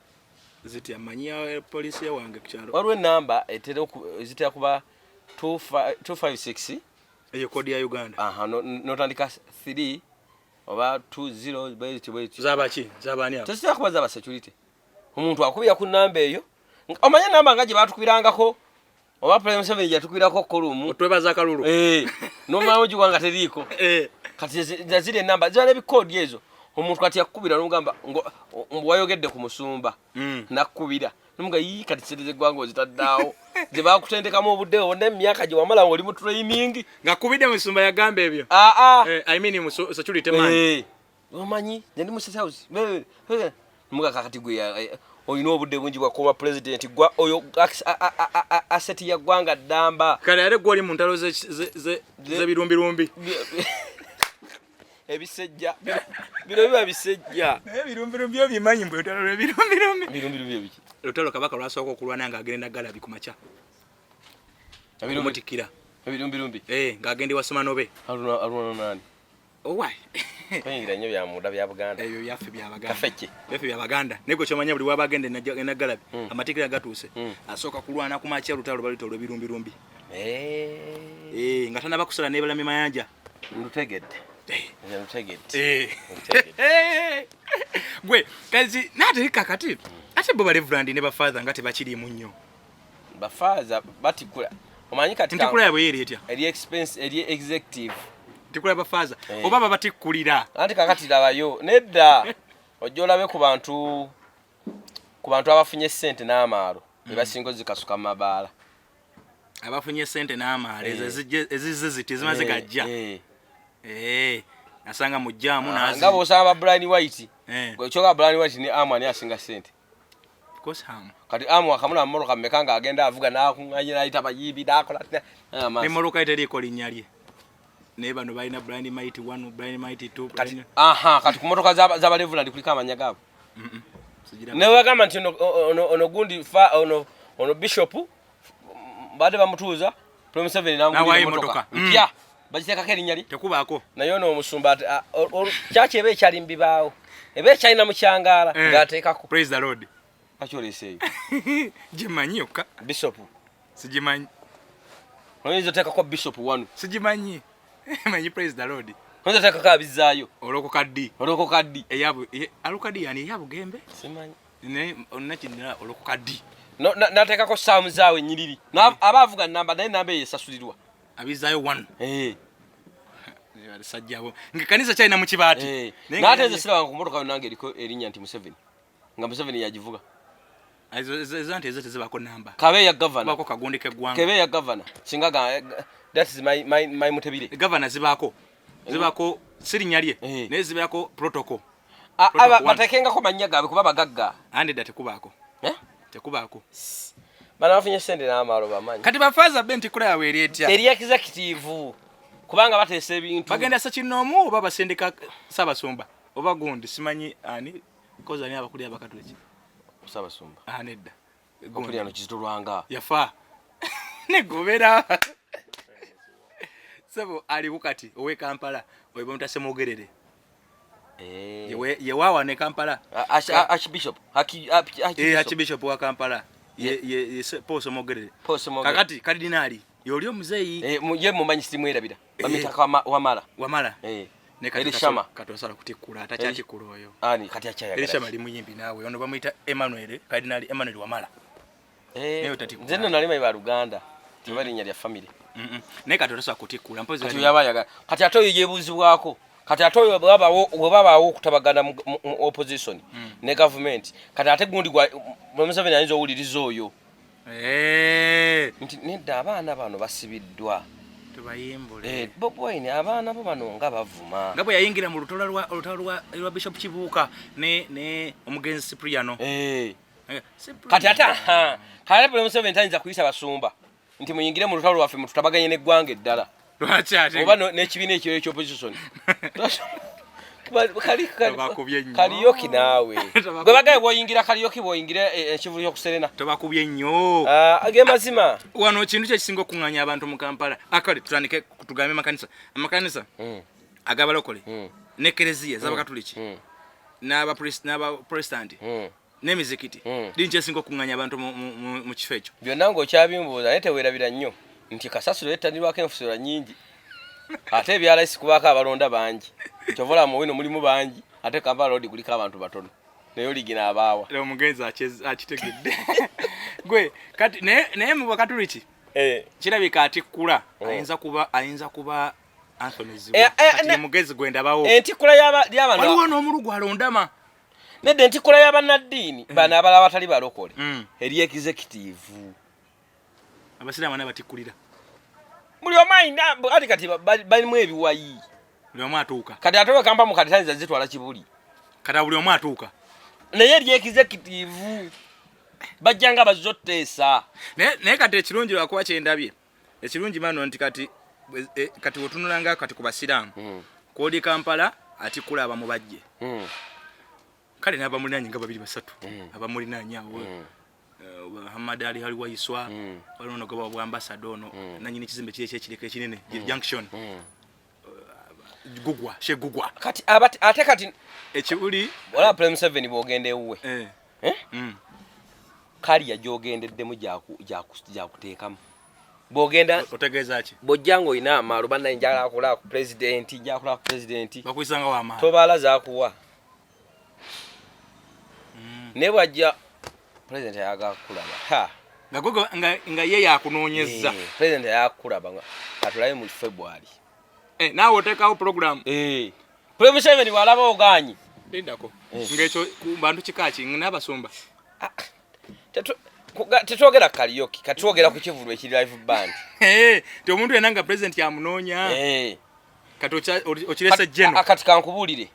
B: Ziti amanyi ya poliisi ya wange ku kyalo.
A: Waliwo ennamba zitera kuba 256.
B: Eyo kodi ya Uganda.
A: Aha, n'otandika 3 oba 20 bweziti bweziti.
B: Zaba ki? Zaba ani abo?
A: Tezitera kuba z'aba security. Omuntu akubira ku namba eyo. Omanye namba nga gye baatukubirangako oba President Museveni yatukubirako kolumu.
B: Otwebaza akalulu.
A: N'omala ogiwa nga teriiko. Kati ziri ennamba ziba n'ebikoodi ezo. Omuntu kati yakukubira n'omugamba mbu wayogedde ku musumba. N'akukubira. N'omuga yii kati ssente z'eggwanga ozitaddaawo. Gye baakutendekamu obudde bwonna emyaka gye wamala ng'oli mu training.
B: Ng'akubidde musumba yagamba ebyo. I mean security man.
A: Omanyi nze ndi mu State House. Muga kakati gwe olina obudde bungi bwa kuba president gwa oyo asset ya ggwanga ddamba.
B: Kale ate gwe oli mu ntalo z'ebirumbirumbi.
A: Ebisejja. Bino biba bisejja.
B: Naye ebirumbirumbi obimanyi mbu olutalo lw'ebirumbirumbi.
A: Ebirumbirumbi ebiki?
B: Olutalo Kabaka lwasooka okulwana ng'agenda Galabi ku makya. Omutikkira.
A: Ebirumbirumbi.
B: Ng'agenda ewa Ssemanobe.
A: Alwana nani?
B: Owai.
A: Toyingira nnyo bya munda bya Buganda.
B: Ebyo byaffe bya Baganda.
A: Kafeke.
B: Byaffe bya Baganda. Naye gwe ky'omanya buli w'abagenda e Naggalabi, amateeka gatuuse. Asooka kulwana ku makya olutalo baluyita olw'ebirumbirumbi. Nga tannaba kusala n'ebalami mayanja.
A: Ndutegedde. Ndutegedde. Ndutegedde.
B: Gwe, kazi, n'ate kakati, ate bo ba Reverend ne ba Father nga tebakiriimu nnyo.
A: Ba Father batikula. Omanyi kati
B: Ntikula yabwe eri etya?
A: Eri expense, eri executive.
B: Ntikula ba Father. Oba babatikkulira.
A: Anti kakati labayo nedda. Ojja olabe ku bantu abafunye ssente n'amaalo be basinga ozikasuka mu mabaala.
B: Abafunye ssente n'amaalo, ezizze ziti, ezimaze gajja. Asanga mu jjaamu n'azi-
A: Nga bw'osanga ba Brian White. Gwe ky'oga Brian White ne Amu ani asinga ssente?
B: Of course Amu.
A: Kati Amu akamula mu mmotoka mmeka ng'agenda avuga n'akuŋŋaanya n'ayita abayimbi n'akola atya, n'amaaso.
B: N'emmotoka ye teriiko linnya lye. Naye bano balina Brian Mighty 1, Brian Mighty 2,
A: Kati,
B: Brian-
A: aha, kati ku mmotoka z'aba Reverend kuliko amannya gaabwe.
B: Sigira-
A: Ne bagamba nti ono gundi fa, ono bishop, baadde bamutuuza, President Museveni n'amugulira
B: N'awaayo
A: emmotoka.
B: emmotoka.
A: Mpya. Bagiteekako erinnya lye.
B: Tekubaako.
A: Naye ono omusumba ati, kyaki eba ekyali mu bibaawo. Eba ekyalina mu kyangaala, ng'ateekako.
B: Praise the Lord.
A: Lwaki oleeseeyo?
B: Gimanyi yokka.
A: Bishop.
B: Sigimanyi.
A: Oyinza oteekako Bishop wano.
B: Sigimanyi. Manyi praise the Lord.
A: Oyinza oteekako abizzaayo.
B: Olokoka ddi?
A: Olokoka ddi?
B: Alokoka ddi yani eya Bugembe?
A: Simanyi.
B: Naye olina kinira olokoka ddi?
A: No, n'ateekako saamu zaawe ennyiriri. Aba avuga nnamba, naye nnamba eyo esasulirwa.
B: Abizzaayo 1. Basajja abo. Nga kanisa kyalina mu kibaati. Naye
A: N'ate
B: nga
A: nze sirabanga ku mmotoka yonna ng'eriko erinnya nti Museveni. Nga Museveni yagivuga.
B: Ezo nti ezo tezibaako nnamba.
A: Kabe ya governor.
B: Kubaako kagundi k'eggwanga.
A: Kebe ya governor. Singa that is my Mutebile.
B: Governor zibaako. Zibaako si linnya lye. Naye zibaako protocol. Protocol one.
A: Bateekengako mannya gaabwe kuba bagagga.
B: Ande dda tekubaako. Tekubaako.
A: Bano bafunye ssente n'amaalo bamanyi.
B: Kati ba Father be ntikula yaabwe eri etya?
A: Eri executive. Kubanga bateesa ebintu.
B: Bagenda ssekinnoomu oba basindika Ssaabasumba? Oba gundi simanyi ani? Koza ani abakulira Abakatoliki?
A: Ssaabasumba.
B: Nedda.
A: Okulira no Kizito Lwanga.
B: Yafa. Negobera. Sebo ali kati owe Kampala, oyo bamuyita Ssemwogerere. Ye waawa ne Kampala.
A: Archbishop.
B: Archbishop wa Kampala. Ye Paul Ssemwogerere.
A: Paul Ssemwogerere.
B: Kakati Kardinali yoli omuzeeyi.
A: Ye mumanyi simwerabira. Bamuyita Wamala.
B: Wamala. Ne kati
A: Eri Shama.
B: kati osala kutikkula, atakyatikkula oyo.
A: Ani kati akyayagala?
B: Eri Shama ali muyimbi naawe. Ono bamuyita Emmanuel, Kardinali Emmanuel Wamala. Naye otatikkula.
A: Nze nno nali manyi ba Luganda. Tebali linnya lya family.
B: Naye kati otasobola kutikkula mpozi.
A: Kati yaba ayagala, kati ate oyo yebuuzibwako. Kati ate oyo bwe babaawo okutabagana mu opposition ne gavumenti, kati ate gundi gwa Museveni ayinza owuliriza oyo nti nedda, abaana bano basibiddwa.
B: Tubayimbule.
A: Bobi Wine, abaana bo bano nga bavuma.
B: Nga bwe yayingira mu lutalo lwa Bishop Kibuuka ne omugenzi Cipriano. Cypriano.
A: Kati ate aha, kati ate Museveni tayinza kuyisa basumba nti muyingire mu lutalo lwaffe mututabaganye n'eggwanga eddala.
B: Lwaki ate?
A: Oba n'ekibiina ekiro ekyopposition.
B: Tobakubye nnyo.
A: Karaoke naawe. Gwe bagaye bwoyingira karaoke, bwoyingira ekivulu ky'okuserena.
B: Tobakubye nnyo.
A: Ah, ge mazima.
B: Wano kintu kyekisinga okuŋŋaanya abantu mu Kampala? Akale tutandike, tugambe amakanisa ag'abalokole n'ekereziya z'abakatuliki n'abaprotestanti n'emizikiti. Dini kyesinga okuŋŋaanya abantu mu kifo ekyo?
A: Byonna ng'okyabimbuuza, naye teweerabira nnyo nti kasasiro yettanirwako enfusula nnyingi, ate ebyalaisi kubaako abalonda bangi. Kyova olaba mu wino mulimu bangi, ate Kampala Road kuliko abantu batono, naye oligina abaawa.
B: Era omugenzi akitegedde gwe kati. Naye mu bakatuliki kirabika atikkula ayinza kuba Anthony Zziwa. Kati mugezi gwe ndabawo.
A: Entikkula y'abano
B: Waliwo n'omulugu alondama.
A: Nedda, entikkula y'abannaddiini bano abalala batali balokole eri executive.
B: Abasiraamu ana batikkulira.
A: Buli omu ayina ati kati balimu ebiwayi.
B: Buli omu atuuka.
A: Kati ate wekampa mu kati tayinza zitwala kibuli.
B: Kati buli omu atuuka.
A: Naye eri executive bajja nga bazze otuteesa.
B: Naye kati ekirungi, lwakuba kyendabye ekirungi mano nti kati kati wetunulanga kati ku basiraamu kwoli Kampala atikkula abamubajje. Kale n'abamulinaanye nga babiri basatu abamulinaanye awo. Muhammad Ali ali Waiswa. Waliwo ono goba bwambasada ono nanyini kizimbe kiri ekyekireka ekinene junction. Gugwa she Gugwa.
A: Kati ate kati
B: ekibuli.
A: Olaba President Museveni bw'ogenda ewuwe, Eh? Kaliya gy'ogendeddemu gyakuteekamu bw'ogenda.
B: Otegeeza ki?
A: Bw'ojja ng'olina amaalo, bannaye njagala kulaba ku pulezidenti, njagala kulaba ku pulezidenti.
B: Bakuyisanga wamaalo.
A: Tobaala zakuwa. Naye bw'ajja pulezidenti ayagala kukulaba ha.
B: Nga ye yakunoonyezza.
A: Eh, pulezidenti ayagala kukulaba nga katulabe mu February.
B: Eh, naawe oteekawo program.
A: Eh. President Museveni bw'alaba ogaanyi.
B: Lindako. Ng'ekyo ku bantu kika ki n'abasumba?
A: Tetwogera karaoke, kati twogera ku kivulu ekiri live band.
B: Eh, ti omuntu yenna nga president yamunoonya. Kati okirese jeno.
A: Kati kankubuulire.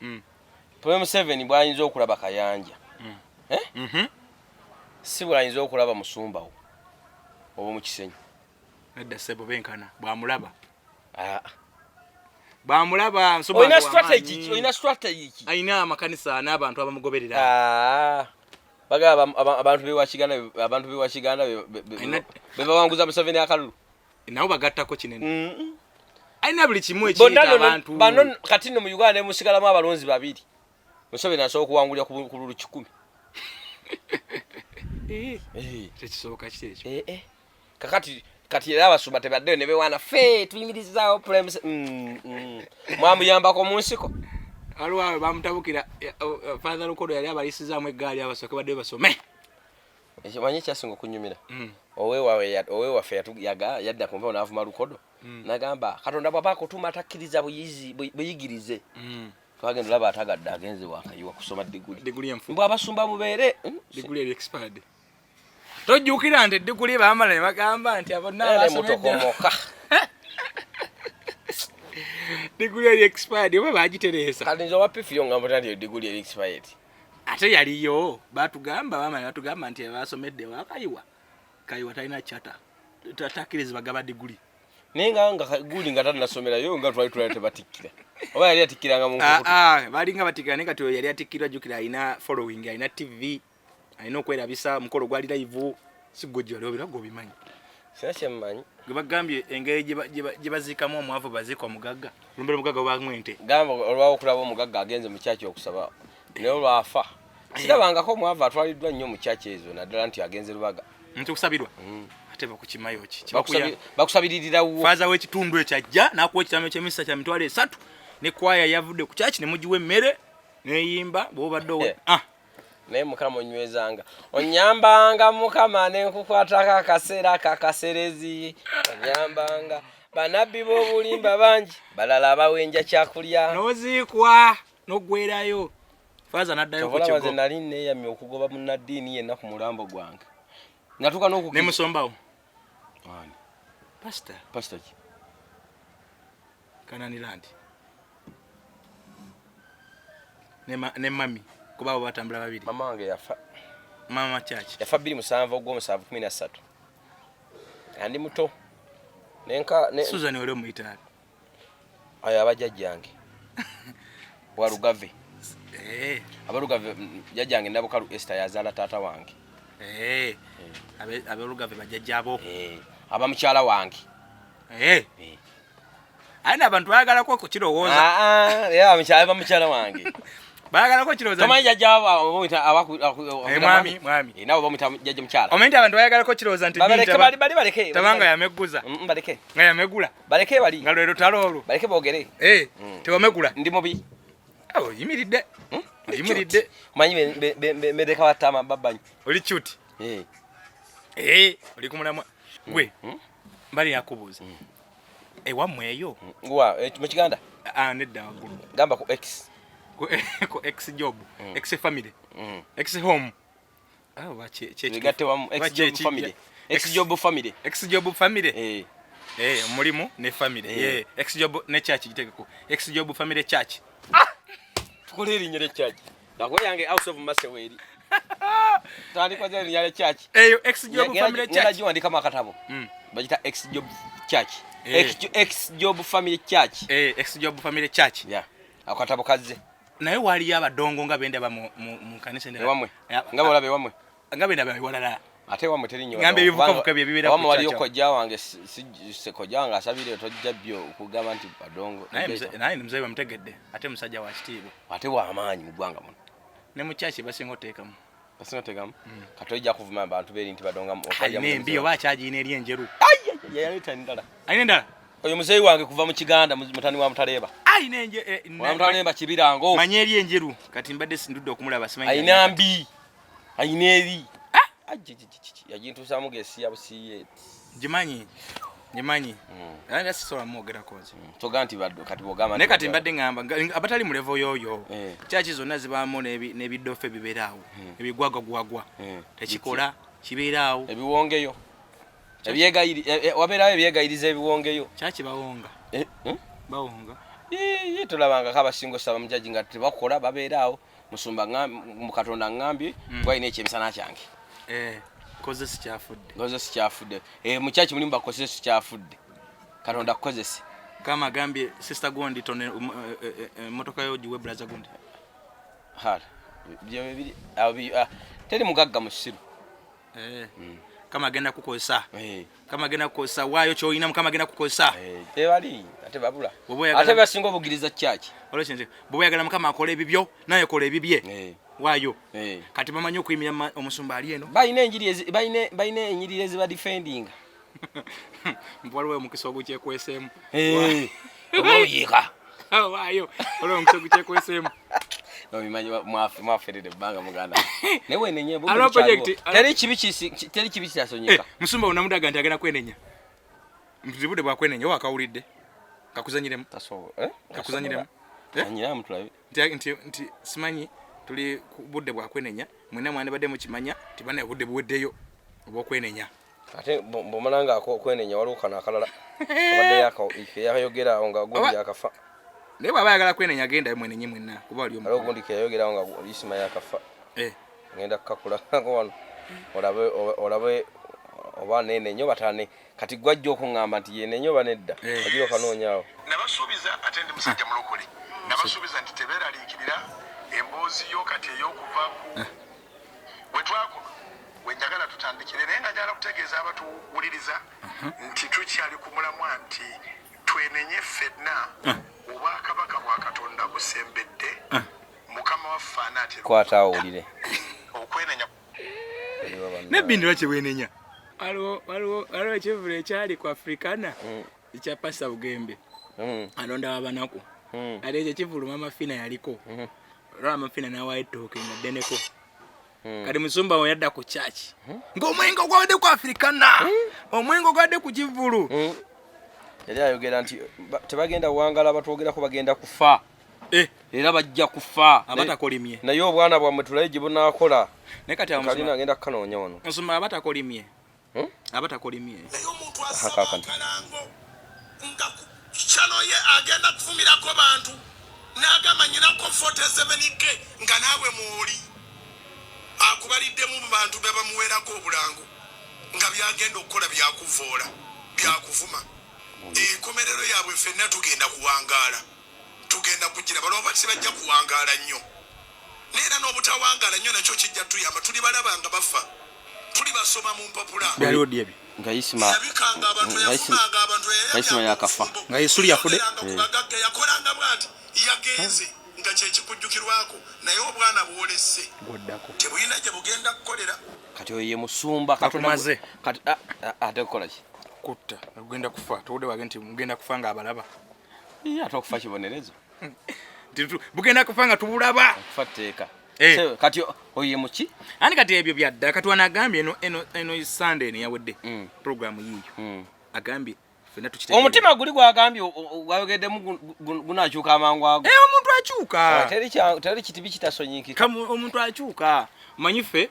A: President Museveni bw'ayinza okulaba Kayanja, eh? Si bw'ayinza okulaba musumba wo oba mu Kisenyi.
B: Nedda ssebo, benkana bwamulaba.
A: Ah.
B: Bwamulaba nsumba
A: Olina
B: nga
A: strategy
B: w'amaanyi.
A: ki? Olina strategy ki?
B: Alina amakanisa n'abantu abamugoberera.
A: Ah. Bagamba abantu bewa Kiganda, abantu bewa Kiganda be bawanguza Museveni akalulu.
B: Nabo bagattako kinene. Alina buli kimu
A: Bonna
B: ekiyita
A: nno
B: abantu.
A: Bano kati nno mu Uganda ne musigalamu abalonzi babiri. Museveni asobola okuwangulira ku lulu 100. Eh.
B: Tekisoboka kiti ekyo.
A: Eh, eh. Kakati kati era abasumba tebaddeyo ne bewaana ffe tuyimirizaawo Prime Mwamuyambako mu nsiko.
B: Waliwo awo bamutabukira Father Lukodo yali abalisizaamu eggaali abasooke baddeyo basome.
A: Ekimanyi ekyasinga okunyumira, owewaffe yadda ku nvawo n'avuma Lukodo, nagamba Katonda bw'aba akutuma takkiriza buyigirize. Twagenda olaba atagadde agenze wakayiwa kusoma diguli.
B: Diguli enfu.
A: Mbw abasumba mubeere
B: Diguli eri expired. Tojjukira nti ediguli baamala ne bagamba nti abonna
A: Ere
B: abasomedde
A: mutokomoka.
B: Diguli eri expired oba bagitereesa?
A: Kati nze owa pifiyo ngamba nti ediguli eri expired.
B: Ate yaliyo batugamba, bamala batugamba nti abasomedde wakayiwa Kayiwa talina chata, takkirizibwa gaba diguli.
A: Naye nga guli nga tanasomerayo nga twali tebatikkira, oba yali atikkiranga mu
B: Ah,
A: nkukutu?
B: ah, balinga batikkira, naye kati oyo yali atikkirwa, jjukira alina following, alina TV, alina okwerabisa, omukolo gwali live, si gwe gyali obira gwe obimanyi.
A: Sina kyemmanyi.
B: Gwe bagambye engeri gye baziikamu omwavu, baziika omugagga, olumbe lw'omugagga bubamu ente.
A: Gamba olwawo okulaba omugagga agenze mu kyaki okusaba, naye olwafa sirabangako omwavu atwaliddwa nnyo mu kyaki ezo, naddala nti agenze Lubaga.
B: Nti okusabirwa ate bakukimayo ki?
A: Bakusabiririrawo.
B: Faaza w'ekitundu ekyo ajja n'akuwa ekitambo ky'emisa kya 30,000 ne kwaya yavudde ku kyaki ne mugiwa emmere neyimba bw'obadde owe. Ah.
A: Naye Mukama onywezanga, onyambanga Mukama, nenkukwatako akaseera kakaserezi, onyambanga. Banabbi b'obulimba bangi, balala bawenja kyakulya.
B: N'oziikwa n'oggwerayo. Faaza n'addayo ku
A: Kyova olaba nze
B: kigo.
A: nali neeyamye okugoba munnaddiini yenna ku mulambo gwange. Natuuka
B: Ne
A: n'okukkiriza.
B: musombawo.
A: Ani?
B: Pasita.
A: Pasita ki?
B: Kanani Land. Ne mami kuba abo batambula babiri.
A: Mama wange yafa.
B: Mama church.
A: Yafa 27 ogw'omusanvu 13. Andi muto. Nenka ne
B: Susan wali omuyita ani?
A: Ayo abajjajjange. Walugave.
B: Eh.
A: Abalugave jjajjange Nabukalu Esther yazaala taata wange.
B: Eh. Abalugave bajjajjaabo.
A: Eh. Aba mukyala wange.
B: Eh.
A: Eh.
B: Aye n'abantu baagalako okukirowooza.
A: Ah, ah, aba mukyala wange.
B: Baagalako okukirowooza.
A: Tomanyi jjajja bamuyita
B: Eh, mwami, mwami.
A: Eh, nabo bamuyita jjajja mukyala.
B: Omanyi nti abantu baagalako okukirowooza nti
A: Babaleke
B: Binta
A: bali bali baleke.
B: Tabanga yamegguza.
A: Baleke.
B: Nga yamegula.
A: Baleke bali.
B: Nga lwe lutalo olwo.
A: Baleke boogere.
B: Eh, tewamegula.
A: Ndi mubi.
B: Awo oyimiridde. Oyimiridde.
A: Omanyi mbedeka batama babbanyi.
B: Oli cute.
A: Eh.
B: Eh, oli ku mulamwa. Gwe. Mbali yakubuuza. Ewammwe eyo?
A: Wa, mu Kiganda?
B: Ah, nedda waggulu.
A: Gamba ku X.
B: Ku X job, X family, X home. Ah, oba kye
A: Bigatte wamu,
B: oba
A: X job
B: kye
A: family. X job family.
B: X job family.
A: Eh.
B: Eh, omulimu ne family.
A: Eh.
B: Eh, X job ne church gitegeko. X job family church.
A: Ah! Tukole erinnya lya church. Nakuba yange House of Mercy weeri. Tandikwa erinnya lya church.
B: Eyo X job family
A: Ngenda
B: church.
A: giwandikamu akatabo. Bagita X job church.
B: Eh.
A: X job family church.
B: Eh, X job family church.
A: Yeah. Ako katabo kazze.
B: Naye waliyo abadongo nga bendaba mu kanisa endala.
A: Ewammwe. Nga bw'olaba ewammwe.
B: Nga bendaba ewalala.
A: Ate ewammwe teri nnyo
B: Ngamba
A: badongo.
B: ebivukavuka bye bibeera ku
A: Ewammwe waliyo
B: church.
A: kojja wange, kojja wange asabire tojja byo okugamba nti badongo.
B: Naye naye muzeeyi bamutegedde, ate musajja wa kitiibwa.
A: Ate wa maanyi mu ggwanga muno.
B: Ne mu church basinga oteekamu.
A: Basinga oteekamu? Kati ojja kuvuma abantu beeri nti badonga
B: Alina embi oba akyagiyina eri enjeru.
A: Ai, ai, ai, yaleeta endala.
B: Alina endala?
A: Oyo muzeeyi wange kuva mu Kiganda, mutani wa Mutaleeba.
B: Alina
A: Wa Mutaleeba Kibirango.
B: Manyi eri enjeru, kati mbadde sindudde okumulaba, simanyi
A: Alina
B: gy'ali.
A: mbi. Alina eri.
B: Ah!
A: Ai, ji, ji, ji, ji, yagintuusaamu ng'esi ya busiiye.
B: Ngimanyi. Ngimanyi. Era sisobola mwogerako nze.
A: Toga nti baddo, kati bw'ogamba
B: Naye
A: nti
B: kati
A: baddo.
B: mbadde ngamba, abatali mu level y'oyo,
A: Eh.
B: church zonna zibaamu n'ebiddofe ebibeera awo, ebigwagwagwagwa. Tekikola, kibeera awo.
A: Ebiwongeyo. Wabeerawo ebyegayiriza ebiwongeyo.
B: Church bawonga.
A: Eh,
B: Bawonga.
A: Ii, tolabangako abasinga osaba mu church nga tebakola, babeera awo. Musumba mu Katonda ŋŋambye, gwalina ekyemisana kyange.
B: Eh, koze sikyafudde.
A: Koze sikyafudde. Eh, mu church mulimu bakoze sikyafudde. Katonda akkozese.
B: Kama agambye sister Gondi tone, emmotoka yo giwe brother Gondi.
A: Hala. Byo bibiri, abo bi-, ah, teri mugagga mu ssiru.
B: Eh. Kama agenda kukozesa.
A: Eh.
B: Kama agenda kukozesa waayo ky'olina, Mukama agenda kukozesa.
A: Eh, tebali, ate babula.
B: Bw'oba oyagala
A: Ate basinga obugiriza church.
B: Olwo kintu, bw'oba oyagala Mukama akole ebibyo, naye kola ebibye.
A: Eh.
B: Waayo.
A: Eh.
B: Kati bamanyi okuyimirira omusumba ali eno.
A: Balina enjiri ezi-, balina enyiriri eziba defending.
B: Waliwo omukisa ogukyekweseemu.
A: Eh. Oba oyiika.
B: Waayo, waliwo omukisa ogukyekweseemu.
A: Obimanyi mwaferere ebbanga muganda. Naye wenenye, bwe
B: Alo
A: bukyaliwo.
B: project, alo-
A: Teri kibi kisi, teri kibi kyasonyeka.
B: Eh, musumba onamudaga nti agenda kwenenya. Nti budde bwa kwenenya, oba akawulidde. Kakuzanyiremu.
A: Tasobola, eh?
B: Kakuzanyiremu.
A: Tasobola. Anyiramu tulabe.
B: Nti simanyi tuli ku budde bwa kwenenya, mwenna mwandibadde mukimanya nti bana obudde buweddeyo obw'okwenenya.
A: Ate bw'omala nga okwenenya waliwo kano akalala. Kabadde yakayogera awo nga gundi
B: Oba-
A: yakafa.
B: Naye bw'aba ayagala kwenenya genda mwenenye mwenna kuba wali
A: Waliwo
B: omukulu.
A: gundi keyayogera awo nga Isima yakafa.
B: Eh.
A: Ngenda kukakula wano. Olabe oba nenenye oba tane. Kati gwajja okuŋŋamba nti yenenye oba nedda.
B: Eh.
A: Ogira okanoonya awo.
C: Nabasuubiza ate ndi musajja mulokole. Nabasuubiza nti tebeeraliikirira emboozi yo kati ey'okuva ku
B: Eh.
C: we twakoma. We njagala tutandikire naye nga njagala kutegeeza abatuwuliriza nti tukyali ku mulamwa nti twenenye ffenna obwakabaka bwa Katonda busembedde. Mukama waffe anaatera
A: Kwata awo owulire.
C: Okwenenya.
B: N'ebbindi lwaki bwenenya? Waliwo ekivvulu ekyali ku Africana ekya Pastor Bugembe. Alonda w'abanaku. Ate ekyo ekivvulu Mama Fina yaliko. Olwa Mama Fina n'awaayo ettooke nga ddeneko. Kati musumba we yadda ku church. Ng'omwenge ogwabadde ku Africana. Omwenge ogwabadde ku kivvulu.
A: Yali ayogera nti tebagenda wangala, batwogerako bagenda kufa.
B: Eh.
A: Era bajja kufa.
B: Abatakolimye.
A: Naye obwana bwammwe tulabe gye bunaakola.
B: Naye kati awo
A: Kalina agenda kukanoonya wano.
B: Nsoma abatakolimye.
A: Hmm?
B: Abatakolimye.
C: Naye omuntu
A: Aha,
C: asaba
A: kaakano.
C: akalango nga ku channel ye agenda kufumirako bantu n'agamba nyinako 47k nga naawe mwoli akubaliddemu mu bantu be bamuweerako obulango nga byagenda okukola byakuvoola byakuvuma. Enkomerero yaabwe ffenna tugenda kuwangaala, tugenda kugira balooba tebajja kuwangaala nnyo, naye era n'obutawangaala nnyo nakyo kijja tuyamba. Tuli balaba nga bafa, tuli basoma mu mpapula.
B: Byaliwo ddi ebyo?
A: Nga Isima
C: yabikanga abantu,
A: nga Isima
C: yafumanga abantu,
A: nga Isima yakafa.
B: Nga Yesuli yafudde?
C: Yayogeranga ku bagagga, yakolanga bw'ati, yagenze nga kyekikujjukirwako, naye obwana bwolese
B: Gwoddako.
C: tebulina gye bugenda kukolera.
A: Kati oyo ye musumba Katonda
B: Akumaze.
A: Kati ate kukola ki?
B: Kutta. Ogenda kufa. Towudde wage nti mugenda kufa nga abalaba.
A: Ye ate okufa kibonerezo.
B: Nti bugenda kufa nga tubulaba.
A: Okufa tteeka.
B: Eh.
A: So, kati oyo ye muki?
B: Ani kati ebyo byadda. Kati wano agambye eno Sunday eno yawedde. Program yiyo. Agambye ffenna tukitegeere.
A: Omutima guli gwagambye gwayogeddemu gunakyuka amangu ago.
B: Omuntu akyuka.
A: Teri kitibi kitasonyiikika.
B: Kamu, omuntu akyuka. Omanyi ffe,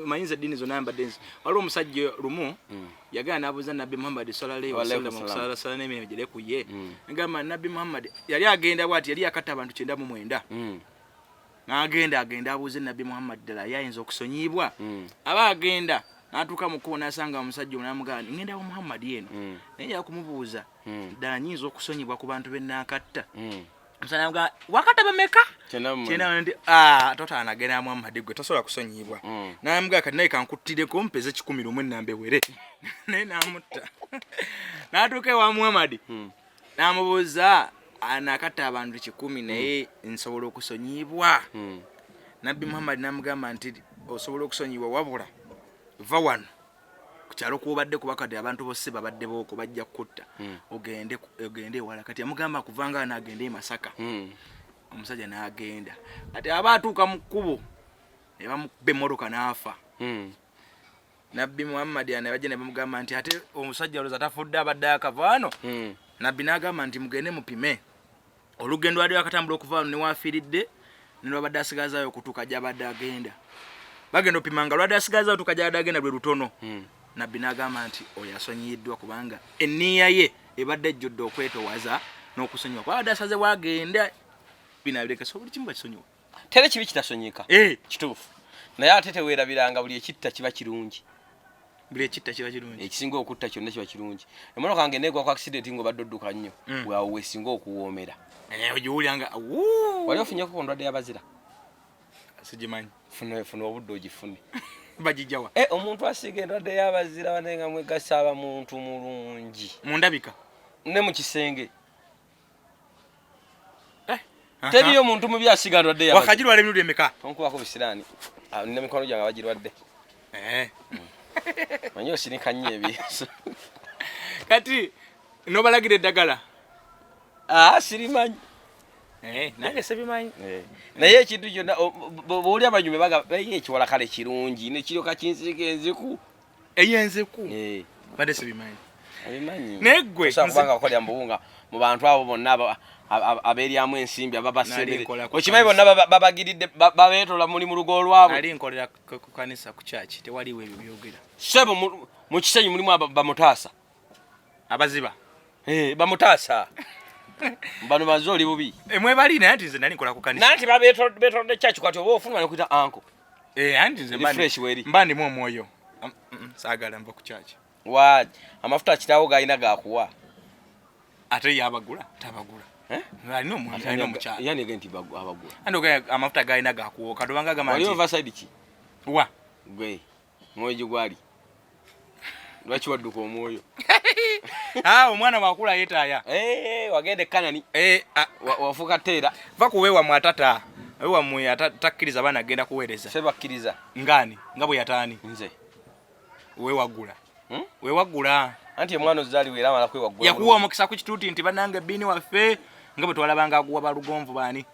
B: omanyi nze eddiini zonna mbadde nzi. Waliwo omusajja lumu, yagenda n'abuuza Nabbi Muhammad sallallahu alaihi
A: Wa alaikum
B: wasallam,
A: salam.
B: okusala sala n'emirembe gire ku ye. Ngamba Nabbi Muhammad yali agenda bw'ati, yali yakatta abantu 99. N'agenda agenda abuuze Nabbi Muhammad ddala ye ayinza okusonyiyibwa. Aba agenda n'atuuka mu kkubo n'asanga omusajja ono n'amugamba nti, ngenda wa Muhammad eno. Naye yali kumubuuza, ddala nnyinza okusonyibwa ku bantu be nnaakatta? Omusajja n'amugamba, wakatta bameka?
A: 99.
B: Kyenda mu nti, totaana genda Muhammad gwe tosobola kusonyiyibwa. N'amugamba kati naye kankuttireko mpeze kikumi lumu ennamba ewere. Naye n'amutta. N'atuuka ewa Muhammad. N'amubuuza, nakatta abantu 100 naye nsobola okusonyiyibwa? Nabbi Muhammad n'amugamba nti osobola okusonyiyibwa wabula va wano ku kyalo kw'obadde kuba kati abantu bose babadde booko bajja kukutta. Ogende ewala. Kati yamugamba kuvanga wano agende e Masaka. Omusajja n'agenda. Kati aba atuuka mu kkubo ne bamukuba emmotoka n'afa. Nabbi Muhammad ne bajja ne bamugamba nti ate omusajja olowooza tafudde abadde akava wano? Nabbi n'agamba nti mugende mupime olugendo lwali lwakatambula okuva wano ne waafiiridde ne lwabadde asigazaayo okutuuka gy'abadde agenda. Bagenda opima nga lwadde asigazaayo okutuuka gy'abadde agenda lwe lutono. Nabbi n'agamba nti oyo asonyiyiddwa kubanga enniya ye ebadde ejjudde okwetowaza n'okusonyiwa. Kuba abadde asaze bw'agenda bino abireke, so buli kimu bakisonyiwa.
A: Teri kibi kitasonyika. Kituufu. Naye ate teweerabiranga buli ekitta kiba kirungi.
B: Buli ekitta kiba kirungi.
A: Ekisinga okutta kyonna kiba kirungi. Emmotoka yange neegwa ku accident ng'obadde odduka nnyo. Waawo weesinga okuwoomera.
B: Ogiwulira nga, wuu!
A: Wali ofunyeko ku ndwadde y'abazira?
B: Sigimanyi.
A: Funa obudde ogifune.
B: Bagijjawa?
A: Omuntu asiiga endwadde y'abazira bane nga mwegasa aba muntu mulungi.
B: Mu ndabika?
A: Ne mu kisenge. Teriyo muntu mubi asiiga ndwadde y'abazira.
B: Wakagirwala emirundi emeka?
A: Tonkubako bisiraani. Nina mikwano gyange abagirwadde. Manyi osirika nnyo ebyeso.
B: Kati n'obalagira eddagala?
A: Sirimanyi.
B: Nange sibimanyi.
A: Naye ekintu kyonna, bw'oli abanyume bagamba, ekiwala kale kirungi, ne kiryoka kinsiika enziku.
B: Ey'enziku? Badde sibimanyi.
A: Obimanyi.
B: Naye ggwe,
A: Osobola
B: nze
A: kubanga wakolera mu buwunga mu bantu abo bonna abeeryamu ensimbi, ababasemberera.
B: Nali nkola ku
A: Okimanyi bonna
B: kanisa.
A: babagiridde, babeetola muli mu lugo lwabwe.
B: Nali nkolera ku kanisa, ku church, tewaliwo ebyo byogera.
A: Ssebo, mu Kisenyi mulimu bamutaasa.
B: Abaziba?
A: Bamutaasa. Bano baze oli bubi.
B: Mwebali naye nti nze nali nkola ku kanisa.
A: Nanti beetolodde church kwati oba ofuluma ne kuyita uncle.
B: Anti nze
A: Eri fresh weri.
B: mba ndimu omwoyo. Saagala nva ku church.
A: Wa, amafuta kitaawo galina gakuwa.
B: Ate ye abagula, tabagula. Alina omwami,
A: Ate
B: alina omukyala.
A: yani again nti abagula.
B: Andi ogamba amafuta galina gakuwa, kati obanga agamba
A: Wali
B: nti
A: ova side ki?
B: Wa?
A: Gwe, mwoyo gye gwali. Lwaki wadduka omwoyo?
B: Omwana bw'akula yeetaaya.
A: Wagenda e Kanani. Wafuuka teera.
B: Va ku weewammwe atata. Weewammwe takkiriza baana agenda kuweereza.
A: Sebakkiriza.
B: Ngani? Nga bwe yataani?
A: Nze.
B: Weewaggula. Weewaggula.
A: Anti omwana ozzaaliwa era amala kwewaggula.
B: Yakuwa omukisa ku kituuti nti bannange ebbiini waffe nga bwe twalabanga aguwa balugonvu baani.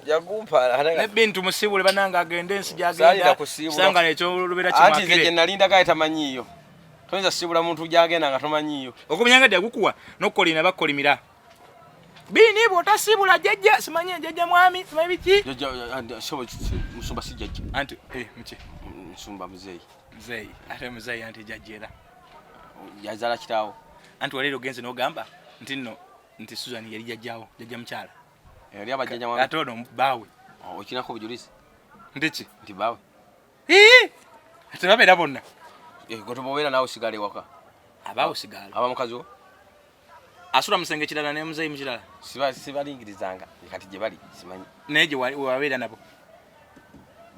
A: Yagumpa, ate nga
B: Ne ebbiini tumusiibule bannange agende ensi gy'agenda.
A: Saalina kusiibula.
B: Sanga ekyolubeera
A: Anti nze
B: kimwakire.
A: gye nalinda gaali tamanyiiyo. Toyinza sibula muntu gyagenda nga tomanyiiyo.
B: Okumanya nga dyagukuwa n'okukolina bakukolimira. Bini bw'otasiibula jjajja simanyi jjajja mwami simanyi biki.
A: Jjajja sobo musumba si jjajja.
B: Anti muki?
A: Musumba muzeeyi.
B: Muzeeyi ate muzeeyi anti jjajja era.
A: Yazaala kitaawo.
B: Anti waleero ogenze n'ogamba nti nno nti Susan yali jjajjaawo jjajja mukyala.
A: Yali aba jjajja mwami.
B: Ate ono bbaawe.
A: Oh, okinako obujulizi?
B: Nti ki?
A: Nti bbaawe.
B: Ii! Tebabeera bonna.
A: Gwe tobobeera naawe osigala ewaka.
B: Abaawo osigala.
A: Aba mukazi wo?
B: Asula musenge kirala ne muzeeyi mu kirala.
A: Sibalingirizanga kati gye bali simanyi.
B: Naye gye wabeera nabo.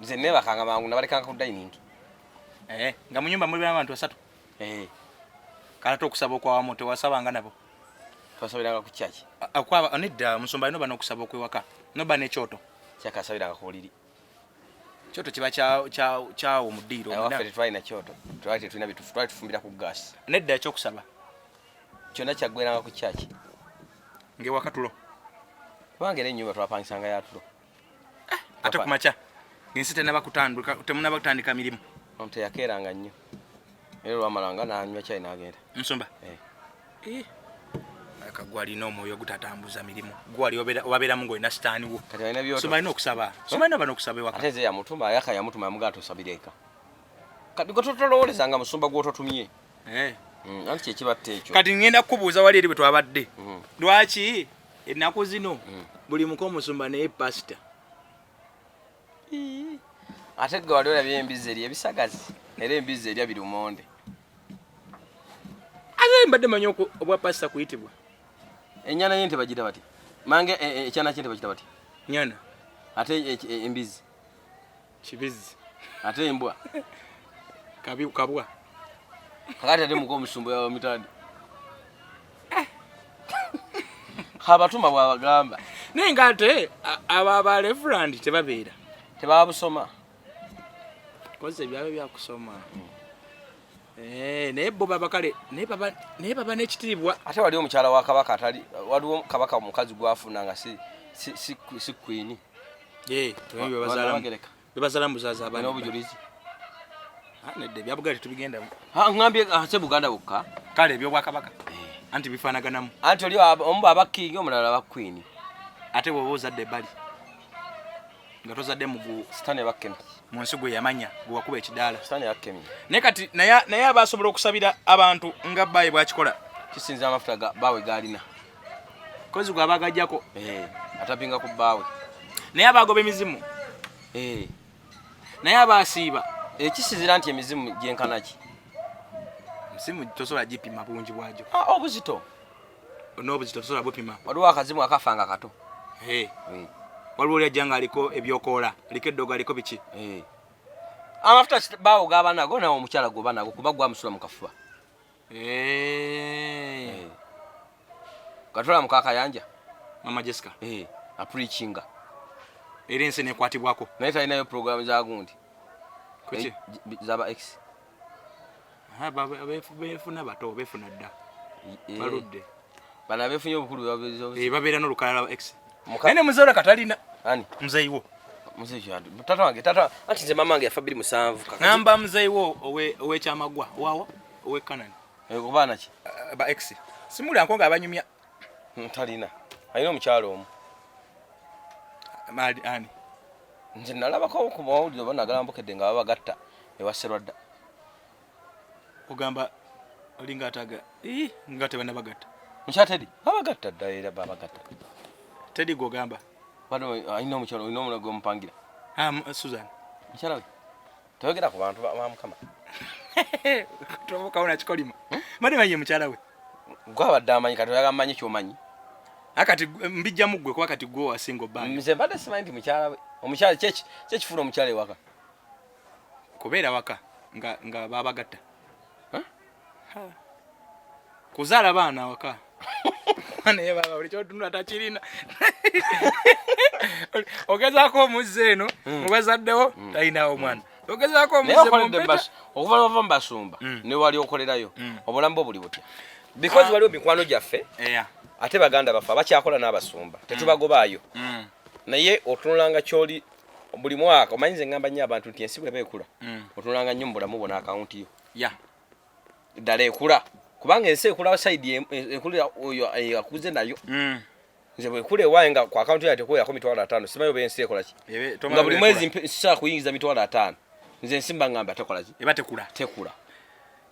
A: Nze neebakanga mangu nabalekanga ku dining.
B: Nga mu nyumba mulimu abantu basatu. Kale ate okusaba okwawamu tewasabanga nabo.
A: Twasabiranga ku church.
B: Okwaba nedda musumba alina oba n'okusaba okw'ewaka n'oba n'ekyoto.
A: Kyaka asabiranga ku buliri.
B: Kyoto kiba kyawo mu ddiiro.
A: Ewaffe tetwalina kyoto, twali tetulina bitufu, twali tufumbira ku gaasi.
B: Nedda ekyokusaba.
A: Kyonna kyaggweranga ku church.
B: Ng'ewaka tulo.
A: Kubanga era ennyumba twapangisanga ya tulo.
B: Ate ku makya ng'ensi tennaba kutandika, temunnaba kutandika mirimu.
A: Omuntu teyakeeranga nnyo. Era olwamalanga n'anywa caayi n'agenda.
B: Nsumba. Akagwa alina omwoyo ogutatambuza mirimu. Gwe wali obabeeramu ng'olina sitaani wo.
A: Kati alina byoto.
B: Nsumba alina okusaba. Nsumba alina oba n'okusaba ewaka.
A: Ate nze yamutuma, ayaka yamutuma yamugamba tosabira eka. Kati gwe totolowoolezanga musumba gw'ototumye. Anti kye kibatta ekyo.
B: Kati ngenda kukubuuza wali eri bwe twabadde. Lwaki ennaku zino buli muka omusumba naye pasita?
A: Ate gwe wali olabye embizzi eri ebisagazi era embizzi erya birumonde.
B: Ate mbadde manyi obwa pasita kuyitibwa.
A: Ennyana y'ente bagiyita batya? Mange ekyana ky'ente bagiyita batya?
B: Nyana.
A: Ate embizzi?
B: Kibizzi.
A: Ate embwa?
B: Kabi kabwa.
A: Kakati ate muka omusumba wa mitandi. Abatuma bw'abagamba.
B: Naye ng'ate abo aba reverend tebabeera.
A: Tebabusoma.
B: Koze byabwe byakusoma. Naye bo baba kale, naye baba n'ekitiibwa.
A: Ate waliwo omukyala wa kabaka atali, waliwo kabaka omukazi gw'afuna nga si queen. Bagereka.
B: Bebazaala mbuzaza abaana.
A: N'obujulizi.
B: Nedda ebya Buganda tetubigendamu.
A: Ngambye si Buganda bwokka.
B: Kale eby'obwakabaka. Anti bifaanaganamu.
A: Anti oli omu aba king omulala aba queen.
B: Ate bw'oba ozadde ebbali nga tozadde mu
A: Sitaani yabakkemye.
B: Mu nsi gwe yamanya gwe wakuba ekidaala.
A: Sitaani yabakkemye.
B: Naye kati naye aba asobola okusabira abantu nga bbaawe bw'akikola.
A: Kisinza amafuta ga bbaawe g'alina.
B: Kozi gwe aba agaggyako.
A: Atapinga ku bbaawe.
B: Naye aba agoba emizimu. Naye aba asiiba.
A: Kisinzira nti emizimu gyenkana ki?
B: Emizimu tosobola gipima bungi bwagyo.
A: Obuzito.
B: N'obuzito tosobola bupima.
A: Waliwo akazimu akafa nga kato.
B: Waliwo oli ajja ng'aliko ebyokoola, aliko eddogo, aliko biki.
A: Amafuta baawo g'aba nago nawe omukyala gw'oba nago kuba gwamusula mu kafuba. Katula mu kakayanja.
B: Mama Jessica.
A: Apreachinga.
B: Era ensi nekwatibwako.
A: Naye talinayo program za gundi.
B: Kuki?
A: Zaba X.
B: Beefuna bato, beefuna dda. Baludde.
A: Bano abeefunye obukulu babeeza obuzi.
B: Babeera n'olukalala lwa X. Naye ne muzeeyi katalina.
A: Ani?
B: Muzeeyi wo.
A: Muzeeyi kyadu. Tata wange, tata, anti nze mama wange yafa 2007 kakati.
B: Namba muzeeyi wo ow'ekyamagwa, owawa? Ow'e Canaan.
A: Oba naki?
B: Ba X. Simuli anko nga abanyumya.
A: Talina. Alina omukyalo omu.
B: Mali ani?
A: Nze nalabako ku mawulire oba nagala mbukedde nga babagatta ewa Serwadda.
B: Ogamba olinga ataga, nga tebannabagatta.
A: Mukyala Teddy, babagatta dda era babagatta.
B: Teddy gw'ogamba?
A: Bano alina omukyalo, olina omulala gw'omupangira.
B: Susan.
A: Mukyala we. Toyogera ku bantu ba Mukama.
B: Tobuukawo na kikolimo. Mbadde manyi mukyala we.
A: Gw'abadde amanyi kati oyagala mmanyi ky'omanyi.
B: Kati mbijjamu ggwe kuba kati ggwe wasinga obbanga.
A: Nze mbadde simanyi nti mukyala we. Omukyala kyekifuula omukyala ewaka?
B: Kubeera waka nga babagatta. Kuzaala baana waka. Naye baba buli ky'otunula takirina. Ogezaako omuzze eno, mubazaddewo, talinawo mwana. Ogezaako
A: Naye
B: omuzze
A: okoledde
B: mumpeta.
A: okuva lwava mu basumba, ne wali okolerayo, obulamu bwo buli butya? Because waliwo mikwano gyaffe, ate baganda baffe abakyakola n'abasumba, tetubagobaayo. Naye otunulanga ky'oli buli mwaka, omanyi nze ngamba nnyo abantu nti ensi bw'eba ekula, otunulanga nnyo mu bulamu bwo n'akawunti yo. Ddala ekula, kubanga ensi ekula side ekulira oyo akuze nayo. Nze bwekula ewange nga ku akawunti yange tekuwerako 50,000, simanyi oba ensi ekola ki. Nga buli mwezi nsobola kuyingiza 50,000, nze ensi mba ngamba tekola ki?
B: Eba tekula.
A: Tekula.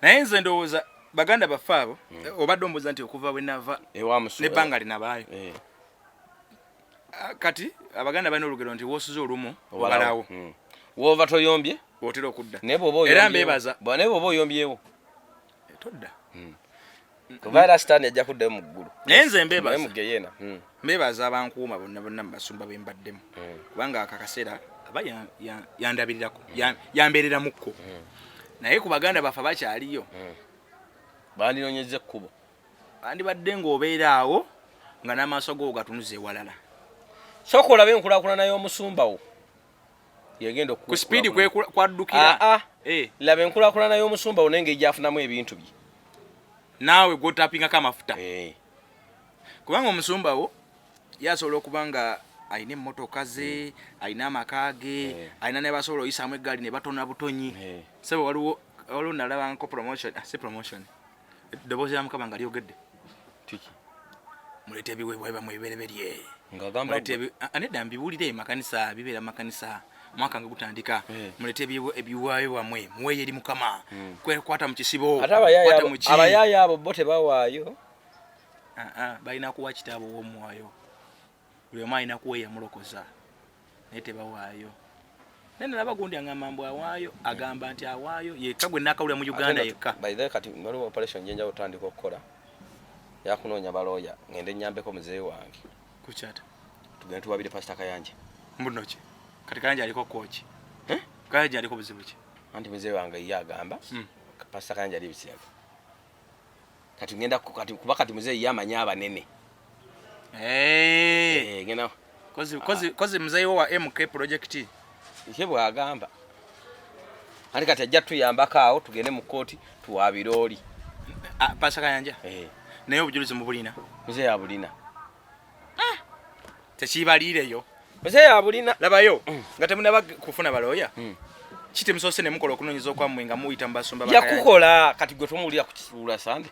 B: Naye nze ndowooza baganda baffe abo, obadde ombuuza nti okuva bwe nava nebbanga linabaayo. Kati abaganda balina olugero nti woosuze olumu obalawo.
A: Wova toyombye
B: otera okudda.
A: Naye bw'oba
B: Era mbeebaza.
A: Naye bw'oba oyombyewo
B: todda.
A: Kuba era sitaani ajja kuddayo mu ggulu.
B: Naye nze mbeebaza.
A: Naye mu geyeena.
B: Mbeebaza abankuuma bonna bonna mu basumba be mbaddemu. Kubanga ako akaseera aba yandabirirako, yambeereramukko. Naye ku baganda baffe abakyaliyo,
A: bandinoonyezza ekkubo.
B: Bandibadde ng'obeera awo nga n'amaaso go gatunuza ewalala.
A: Sooka olabe enkulaakulana y'omusumba wo yegenda
B: ku sipiidi kwaddukira.
A: Ah, ah. Laba enkulaakulana y'omusumba wo n'engeri gy'afunamu ebintu bye.
B: Naawe gw'otapingako amafuta. Kubanga omusumba wo yasobola okuba nga alina emmotoka ze, alina amaka ge, alina ne basobola oyisaamu eggaali ne batona butonyi. Sebo waliwo nalabangako promotion, si promotion, eddoboozi lya Mukama nga lyogedde.
A: Tiki.
B: Muleete ebiweebwayo byammwe ebibereberye.
A: Ng'agamba
B: Muleete nedda mbibuulire makanisa, bibeera mu makanisa. Mwaka nga gutandika, muleete ebiweebwayo byammwe, muweeyo eri Mukama. Kwata mu kisibo,
A: Ate
B: kwata mu ki.
A: abayaaye abo bo tebawaayo.
B: Balina kuwa kitaabo w'omwoyo. Buli omu alina kuwa eyamulokoza, naye tebawaayo. Naye nalaba gundi angamba mbu awaayo, agamba nti awaayo yekka gwe naakawulira mu Uganda yekka.
A: By the way, kati waliwo operation gye otandika okukola yakunoonya balooya, ngende nnyambeko muzeeyi wange.
B: Kukyata.
A: Tugende tuwabire Pasita Kayanja.
B: Mbuno ki? Kati Kayanja aliko kooki?
A: Eh?
B: Kayanja aliko buzibu ki?
A: Anti muzeeyi wange ye agamba Pasita Kayanja ali ebisiyaga. Kati ngenda kati kuba kati muzeeyi ye amanyi abanene. Ngenda
B: Kozi muzeeyi wo wa MK project.
A: Ye bw'agamba. Anti kati ajja tuyambako awo tugende mu kkooti tuwaabire oli.
B: Pasita Kayanja? Naye obujulizi mubulina?
A: Muzeeyi abulina.
B: Tekibaliireyo.
A: Muzeeyi abulina.
B: Labayo nga temunaba kufuna balooya. Ki temusoose ne mukola okunoonyeza okwammwe nga muyita mu basumba ba Kayanja?
A: Yakukola kati gwe tomuwulira ku kisuula Sande.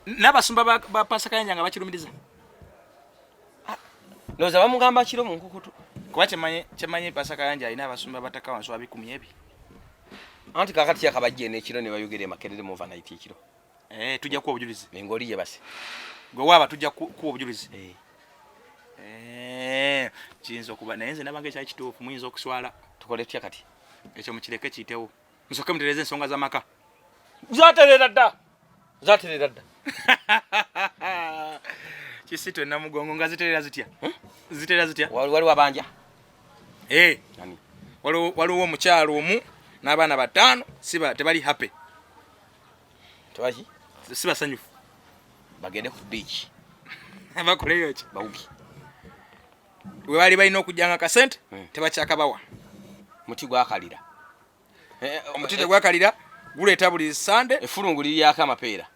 B: N'abasumba ba Pasita Kayanja nga bakirumiriza.
A: Ndowooza bamugamba kiro mu nkukutu.
B: Kuba kyemanyi Pasita Kayanja alina abasumba bataka wansi wa bikumi ebi.
A: Anti kaakati yakabajja eno ekiro ne bayogera e Makerere mu overnight ekiro.
B: Tujja kuwa obujulizi.
A: Ng'oli yebase.
B: Gwe waaba tujja kuwa obujulizi. Kiyinza okuba naye nze nabanga ekyali kituufu, muyinza okuswala.
A: Tukole tutya kati?
B: Ekyo mukireke kiyitewo. Nsooke mutereeze ensonga z'amaka.
A: Zatereera dda. Zatereera dda.
B: Kisito Namugongo nga zitereera zitya? Zitereera zitya?
A: Waliwo abanja. Ani?
B: Waliwo omukyalo omu n'abaana 5 siba tebali happy.
A: Tebaki?
B: Si basanyufu.
A: Bagende ku beach.
B: Bakoleyo ki?
A: Bawugi.
B: We baali balina okujjanga akasente, tebakyakabawa.
A: Muti gwakalira.
B: Omuti tegwakalira, guleeta buli Sande.
A: Effulungu liryako amapeera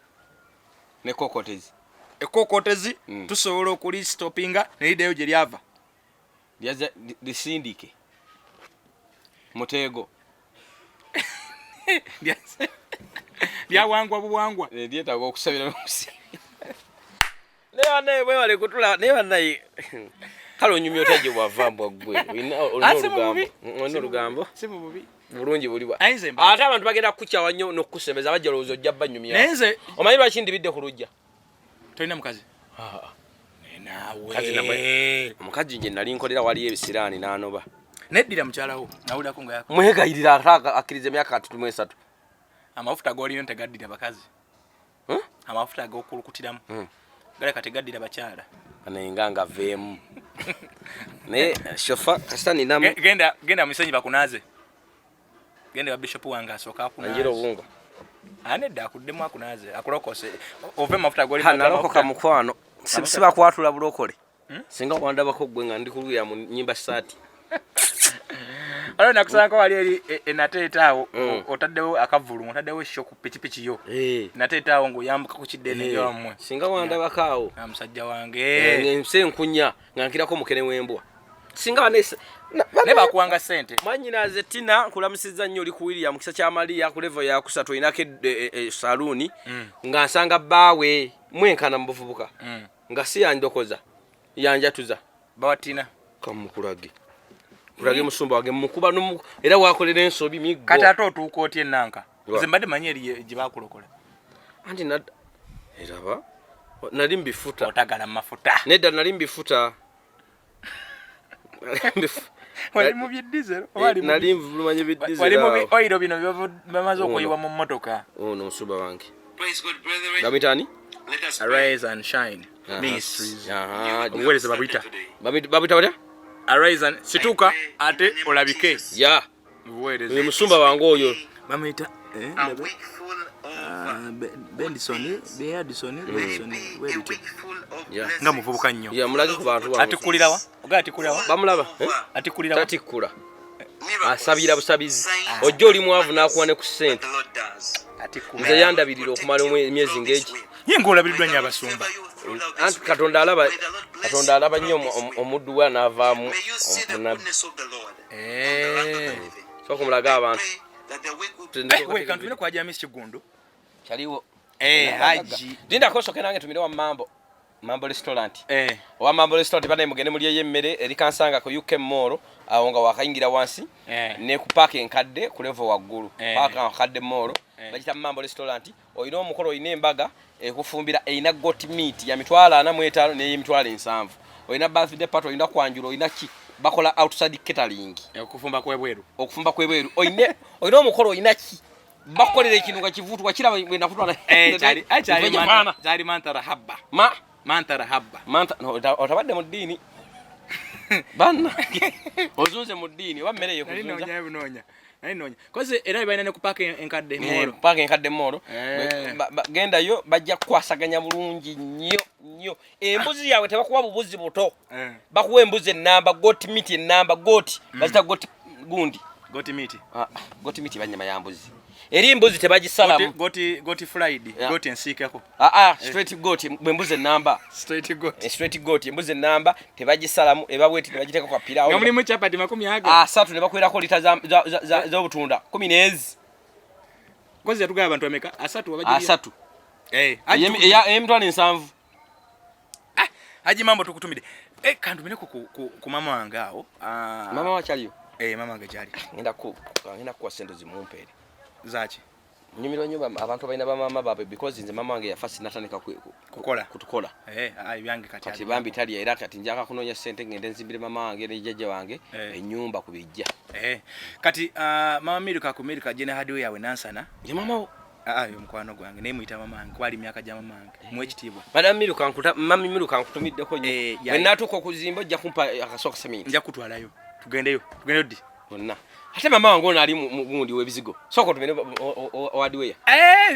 A: ne kokotezi.
B: Ekokotezi tusobola okulisitopinga ne liddayo gye lyava.
A: Lyaza lisindike. Muteego.
B: Lyawangwa buwangwa.
A: Lyetaaga okusabira n'okusiima. Naye bannaye mwebale kutula, naye bannaye kale onyumya otya gye wava mbwa ggwe? Olina
B: Ah, si mu
A: olugambo.
B: bubi.
A: Olina olugambo?
B: Si mu bubi.
A: Bulungi buli bwa.
B: Naye nze mba-
A: Ate abantu bagenda kukukyawa nnyo n'okukusembeza, bajja olowooza ojja banyumya.
B: Naye nze
A: Omanyi lwaki ndibidde ku luggya?
B: Tolina mukazi?
A: Ah.
B: Naye naawe.
A: Mukazi namwe. Omukazi nje nali nkolera waliyo ebisiraani n'anoba.
B: Neddira mukyala wo, nawulirako nga yako.
A: Mwegayirira ate akkiriza emyaka kati tuli mu esatu.
B: Amafuta g'olina tegaddira bakazi. Amafuta ag'okulukutiramu. Galeka tegaddira bakyala.
A: Naye nga ngaveemu. Naye shofa kasita ninamu.
B: Genda mu Isenyi bakunaaze. Genda wa bishop wange asooka akunaaze.
A: Anjira obunga.
B: Nedda akuddemu akunaaze, akulokose. Ove mafuta g'olina
A: Ha, nalokoka
B: amafuta.
A: mukwano. Sibakwatula bulokole. Singa wandabako ggwe nga ndi kulwira mu nnyimba saati.
B: Waliwo nakusangako wali eri enateeta awo, otaddewo akavulu, otaddewo sho ku pikipiki yo. Nateeta awo ng'oyambuka ku kiddene ewammwe.
A: Singa wandabako awo.
B: Musajja wange.
A: Nse nkunya nga nkirako mukene w'embwa. Singa banese
B: Naye bakuwanga ssente.
A: Mwanyinaze Tina, nkulamusizza nnyo. Oli ku William Kisa kya Maria ku level yakusatu, olinako saluuni. Nga nsanga bbaawe mwenkana mu buvubuka, nga si yandokoza, yanjatuza.
B: Bawatina.
A: Kamukulage kulage musumba wange mukuba era wakolera ensobi miggo.
B: Kati ate otuuka otya enanka? Nze mbadde manyi eri gye bakulokola.
A: Anti eraba nali mbifuta.
B: Otagala mu mafuta.
A: Nedda, nali mbifuta.
B: Wali mu bye diesel?
A: Nali nvulumanye.
B: Wali mu
A: Bi diesel.
B: Oil bino bamaze okuyiwa mu mmotoka.
A: Ono musumba wange bamwita ani?
B: Arise and Shine Ministries. Obuweereza babuyita
A: Babuyita batya?
B: Arise and situka ate olabike.
A: Ya.
B: Obuweereza.
A: Oyo musumba wange oyo.
B: Bamuyita Bendison, Bendison, Bendison. Nga muvubuka nnyo.
A: Ya, mulage ku bantu bange.
B: Atikulirawa oga atikulirawa?
A: Bamulaba, eh?
B: Atikulirawa?
A: Tatikkula, asabira busabizi. Ojja oli mwavu n'akuwa ne ku ssente. Nze yandabirira okumala emyezi ng'egi.
B: Ye ngaolabiriddwa nnyo abasumba.
A: Anti Katonda alaba, Katonda alaba nnyo omuddu we anaavaamu omunabbi. Sooka omulage abantu.
B: We kantumire kwa Jamis Kigundu.
A: Kyaliwo.
B: Haji.
A: Lindako, soke nange tumire wa Mambo Restaurant. Owa Mambo Restaurant, banaye mugende mulyeyo emmere eri Kansanga ku UK Mall awo nga wakayingira wansi, ne ku paaka enkadde ku level waggulu. Paaka enkadde mall. Bagita Mambo Restaurant. Olina omukolo, olina embaga, ekufumbira. Erina goat meat ya 45,000 n'ey'emitwalo 70. Olina birthday party, olina kwanjula, olina ki, bakola outside catering.
B: Okufumba kwebweru.
A: Okufumba kwebweru. Olina omukolo, olina ki, bakukolera ekintu nga kivuutu. Wakiraba bwe nakutwala.
B: Kyali kyali mantara habba.
A: Ma
B: mantara habba.
A: Manta no, otabadde mu ddiini bannange, ozunze mu ddiini oba mmere
B: Nali
A: yekuzunza?
B: noonya bunoonya, nali noonya koze era balina ne ku paaka enkadde mall.
A: Paaka enkadde mall. Gendayo, bajja kukwasaganya bulungi nnyo nnyo. Embuzi yaabwe tebakuwa bubuzi buto, bakuwa embuzi enamba, goat meat enamba, goat bazita goat gundi.
B: Goat meat.
A: Ah, goat meat banyama ya mbuzi eri embuzi tebagisalamu.
B: Goat fried.
A: Yeah.
B: Goat ensiikeko.
A: Ah, ah, straight goat, bwe mbuzi enamba.
B: Straight goat.
A: Straight goat, embuzi enamba tebagisalamu, eba bweti, tebagiteeka kwa piraawo.
B: Nga mulimu chapati 20.
A: 30, ne bakwerako lita z'obutunda 10 n'ezi.
B: Kozi yatugaba abantu ameka? 30 wabajja.
A: 30. Ey'emitwalo 70.
B: Ah, Haji Mambo tukutumide. Kantumireko ku mama wange awo. Ah,
A: Mama wakyaliyo?
B: Mama wange gyali.
A: Ngenda kuwa sente zimumpeere.
B: Zaki?
A: Nyumirwa nnyo abantu abalina bamaama baabwe, because nze mama wange yafa sinatandika
B: Kukola.
A: kutukola.
B: Ah, ebyange kati.
A: Kati bambi talya, era kati njaka kunoonya sente ngende nzimbire mama wange ne jjajja wange ennyumba ku bijja.
B: Kati mama Milika ku Milika Jene Hardware yawe Nansana.
A: Ye mama wo?
B: Ah, yo mukwano gwange naye muyita mama wange, kwali myaka gya mama wange. Muwe ekitiibwa.
A: Madam Miruka, nkuta mami Miruka, nkutumiddeko nnyo. Bwe naatuuka okuzimba ojja kumpa akasooka seminti.
B: Nja kutwalayo. Tugendeyo. Tugendeyo ddi?
A: Bonna. Ate mama wange ono ali mu gundi w'ebizigo, sooka otumire owadiweya.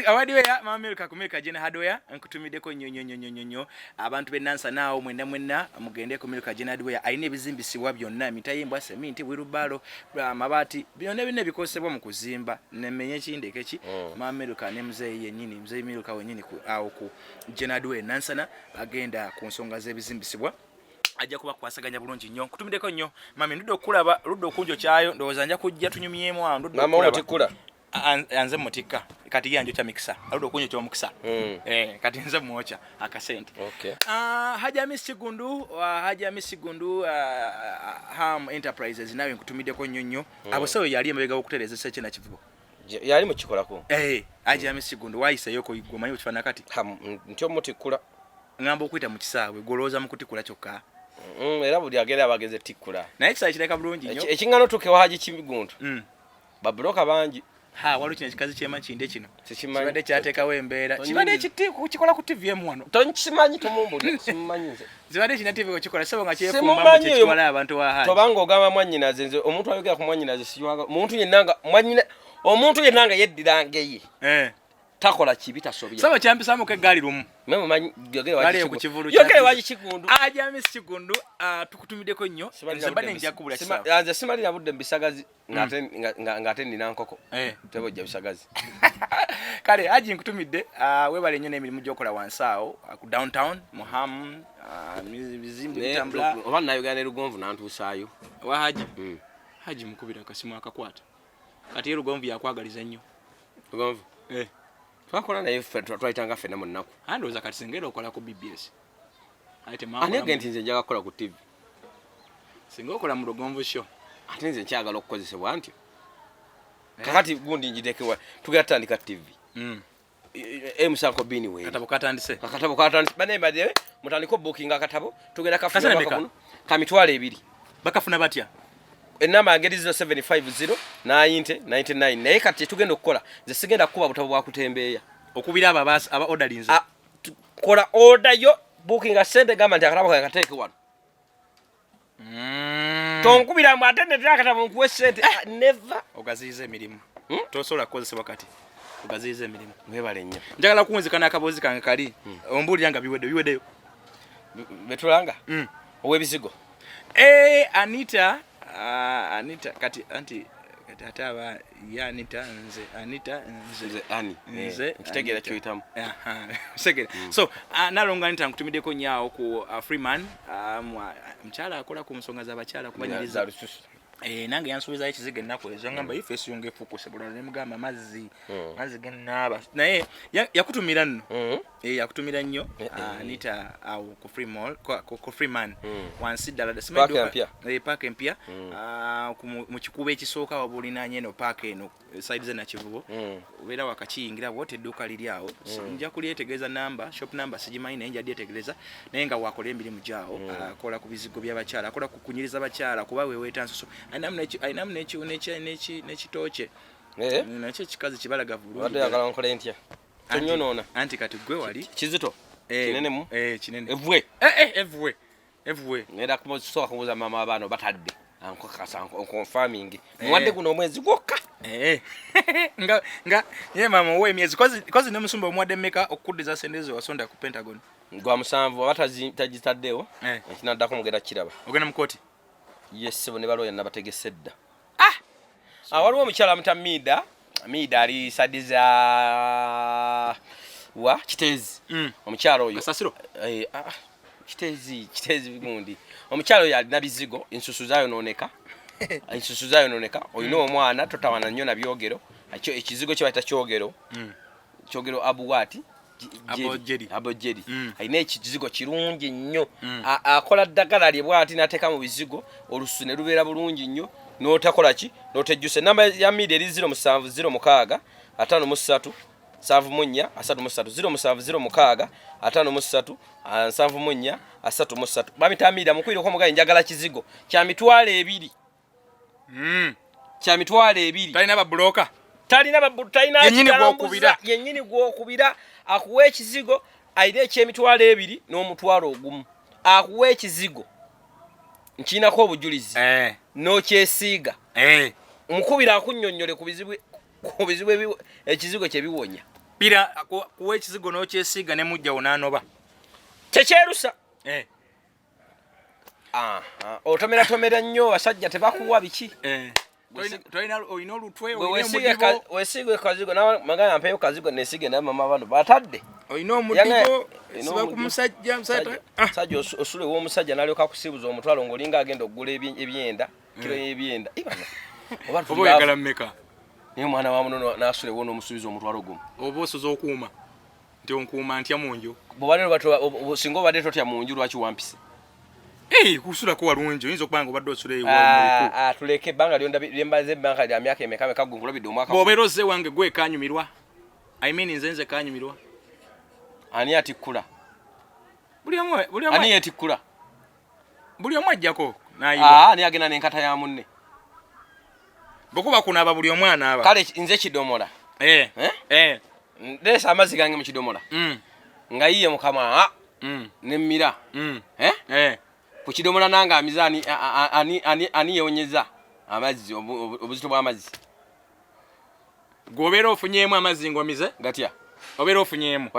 B: Hardware, mama Milika ku Milika Jene Hardware nkutumiddeko nnyo nnyo nnyo nnyo nnyo. Abantu b'e Nansana awo mwenna mwenna mugende ku Milika Jene Hardware, alina ebizimbisibwa byonna, emitayimbwa, seminti, wheelbarrow, amabaati, byonna byonna ebikozesebwa mu kuzimba. Nemenye ekindeke ki mama Milika ne muzeeyi yennyini, muzeeyi Milika wennyini awo ku Jene Hardware Nansana, bagenda ku nsonga z'ebizimbisibwa, ajja kubakwasaganya bulungi nnyo. Nkutumiddeko nnyo mami, ndudde okulaba, ludde okunjo kyayo, ndowooza nja kujja tunyumyemu awo, ndudde
A: Mama
B: okulaba.
A: omutikula?
B: Anze mutikka, kati ye anjokya mikisa, aludde okunjo kyomukisa. Kati nze mwokya akasente. Ah, Haji Hamis Kigundu, Haji Hamis Kigundu, Ham Enterprises, nawe nkutumiddeko nnyo nnyo. Abo sewe yali emabega w'okutereeza ekyena kivubo.
A: Yali mukikolako.
B: Haji Hamis Kigundu wayiseyo ko gwe omanyi ekifaanana kati.
A: Nti omutikkula.
B: Ngamba okuyita mu kisaawe, gw'olowooza mu kutikula kyokka.
A: Era buli agenda abagenze tikkula.
B: Naye ekisaawe kireka bulungi nnyo.
A: Ekiŋŋano otuuka ewa Haji Kigundu, babuloka bangi.
B: Ha, waliwo kino ekikazi kyemakinde kino.
A: Sikimanyi.
B: Kibadde kyateekawo embeera.
A: Tonyingiza.
B: Kibadde kikola ku TVM wano.
A: Tonkimanyi, tomumbulira, simumanyi nze.
B: Zibadde kina TV kikola sebo nga kyefumba mu
A: Simumanyi oyo.
B: kyekitwala abantu wa Haji.
A: Tobanga ogamba mwannyinaze, nze omuntu ayogera ku mwannyinaze siwanga. Omuntu yenna nga mwannyina, omuntu yenna nga yeddira ngeye. Takola kibi, tasobya.
B: Saba kyampisaamuko eggaali lumu.
A: Mwe mumanyi yogere
B: Gaali
A: waji
B: ku kivulu
A: Kigundu.
B: kya
A: Yogere waji Kigundu.
B: Ajamisi Kigundu, tukutumiddeko nnyo. Nze mbadde nja kubula kisaawe.
A: Nze simalira budde mu bisagazi ng'ate nina nkoko. Tebojja bisagazi.
B: Kale Haji nkutumidde, weebale nnyo n'emirimu gy'okola wansi awo ku downtown muhamu, bizimbe bitambula.
A: Oba nayogera ne Lugonvu nantuusaayo.
B: Wa Haji? Haji mukubira akasimu akakwata. Kati ye Lugonvu yakwagaliza nnyo.
A: Lugonvu? Twakola naye ffe, twayitanga ffenna mu nnaku.
B: Andowooza kati singa era okola ku BBS. Ate temwakola
A: Ani agenda nti nze njagala kukola ku TV?
B: Singa okola mu Lugonvu show.
A: Ate nze nkyagala okukozesebwa ntyo. Kakati gundi njitekewa tugenda tutandika TV. Emusanko bini weeri.
B: Akatabo katandise.
A: Akatabo katandise. Bane mbadde mutandike obookinga akatabo, tugenda kafuna
B: Kasana
A: mwaka
B: meka?
A: guno. Ka 20,000.
B: Bakafuna batya?
A: Enamba yange eri 0750 90 99. Naye kati kyetugenda okukola, nze sigenda kukuba butabo bwa kutembeeya.
B: Okubira abo aba orderingze.
A: Kola order yo, bookinga sente, gamba nti akatabo kange kateeke wano. Tonkubira mbu ate netera akatabo nkuwe sente. Never.
B: Ogaziyiza emirimu. Tosobola kukozesebwa kati. Ogaziyiza emirimu.
A: Mwebale nnyo.
B: Njagala kuwunzika n'akaboozi kange kali. Ombuulira nga biwedde, biweddeyo.
A: Betulanga? Ow'ebizigo.
B: Anita, Anita kati anti kati ate aba ye Anita nze Anita nze.
A: Nze ani?
B: Nze
A: Nkitegeera
B: Anita.
A: kyoyitamu.
B: Aha, segera. So, Nalongo Anita nkutumiddeko nnyo awo ku Freeman, mukyala akola ku nsonga z'abakyala kubanyiriza.
A: Za lususu.
B: Nange yansuubizayo ekizigo ennaku ezo, ngamba ife esiyunga efuukuse bulala, ne mugamba mazzi, mazzi gennaaba. Naye yakutumira nno. Yakutumira nnyo, Anita awo ku Free Mall, ku Freeman. Wansi ddala ddala. Simanyi
A: Paaka
B: dduuka-
A: empya.
B: Paaka empya. Mu kikubo ekisooka waba olinaanye eno paaka eno, side ze Nakivubo. Obeera wakakiyingira bw'oti edduuka liri awo. Nja kulyetegereza namba, shop number sigimanyi, naye nja lyetegereza. Naye nga wakola emirimu gy'awo, akola ku bizigo by'abakyala, akola ku kunyiriza bakyala, kuba weeweeta nsusu. Alinamu n'ekitookye. Nakyo ekikazi kibalagavu bulungi.
A: Obadde oyagala nkole ntya? Tonyonoona.
B: Anti kati gwe wali.
A: Kizito? Kinene mu?
B: Kinene.
A: Evwe?
B: Evwe. Evwe.
A: Ngenda kusooka kubuuza maama w'abaana oba tadde. Ankakasa, nkonfaminge. Muwadde guno omwezi gwokka.
B: Nga, ye maama owa emyezi. Kozi ne musumba omuwadde mmeka okukuddiza sente zo wasonda ku Pentagon?
A: Gwa 7, oba tagitaddeewo, ekinaddako mugenda kiraba.
B: Ogenda mu kkooti?
A: Yes, ssebo, ne balooya nabategese dda. Waliwo omukyala amuta Mida. Mida ali sadiza wa Kiteezi. Omukyala oyo.
B: Kasasiro?
A: Kiteezi, Kiteezi gundi. Omukyala oyo alina bizigo, ensusu zayonooneka. Ensusu zayonooneka. Olina omwana totawana nnyo na byogero. Ekyo ekizigo kye bayita kyogero. Kyogero abuwaati.
B: Abo jelly.
A: Abo jelly. Alina ekizigo kirungi nnyo. Akola ddagala lye bw'ati n'ateeka mu bizigo, olususu ne lubeera bulungi nnyo, n'otakola ki? N'otejjusa. Ennamba ya Mida eri zero musanvu zero mukaaga, ataano mu ssatu, nsanvu mu nnya, asatu mu ssatu. Zero musanvu zero mukaaga, ataano mu ssatu, nsanvu mu nnya, asatu mu ssatu. Bamita Mida, mukwireko omugaye njagala kizigo kya 20,000. Kya 20,000.
B: Talina babuloka?
A: Talina babu-, talina
B: Yennyini
A: kitambuza.
B: gw'okubira.
A: Yennyini gw'okubira. Akuwa ekizigo, alina eky'emitwalo ebiri n'omutwalo ogumu. Akuwa ekizigo. Nkirinako obujulizi. N'okyesiiga. Mukubira akunnyonnyole ku bizibu, ku bizibu ekizigo kye biwonya.
B: Pira, kuwa ekizigo n'okyesiiga ne mujja onaanoba.
A: Tekyerusa. Otomeratomera nnyo abasajja tebakuwa biki?
B: Tolina, olina olutwe,
A: Gwe
B: olina
A: weesiige
B: omudibo.
A: weesiige kazigo, nawe magamba mpeeyo kazigo neesiige naye mama bano batadde.
B: Olina omudibo,
A: Yange, olina
B: siba ku
A: omudibo.
B: musajja, musajja
A: Musajja, musajja osula ew'omusajja n'alyoka akusiibuza omutwalo ng'olinga agenda okugula ebyenda, kiro y'ebyenda. Ih, bano. Oba
B: Oba
A: tuli
B: oyagala
A: baavu.
B: mmeka?
A: Naye omwana wa muno n'asula ewo n'omusuubiza omutwalo gumu.
B: Oba osoza okuuma. Nti onkuuma ntya mu nju?
A: Bw'obadde singa obadde totya mu nju lwaki wampise?
B: Kusulako walungi, oyinza okuba nga obadde osula eyo mu luku.
A: Tuleke ebbanga lye mbaze ebbanga lya myaka emeka meka gwe nkulabidde omwaka guno.
B: Bw'obeera ozze wange gwe kanyumirwa. I mean nze nze kanyumirwa.
A: Ani atikkula?
B: Buli omu, buli omu.
A: Ani yeetikkula?
B: Buli omu ajjako n'ayiwa.
A: Ani agenda n'enkata ya munne?
B: Bwe kuba kunaaba buli omu anaaba.
A: Kale nze kidomola. Ndeesa amazzi gange mu kidomola. Nga yiye mukama, ne mmira. Ku kidomola nange amize ani yeewonyeza amazzi, obuzito bw'amazzi?
B: Gw'obeera ofunyeemu amazzi ng'omize?
A: Gatya?
B: Obeera ofunyeemu.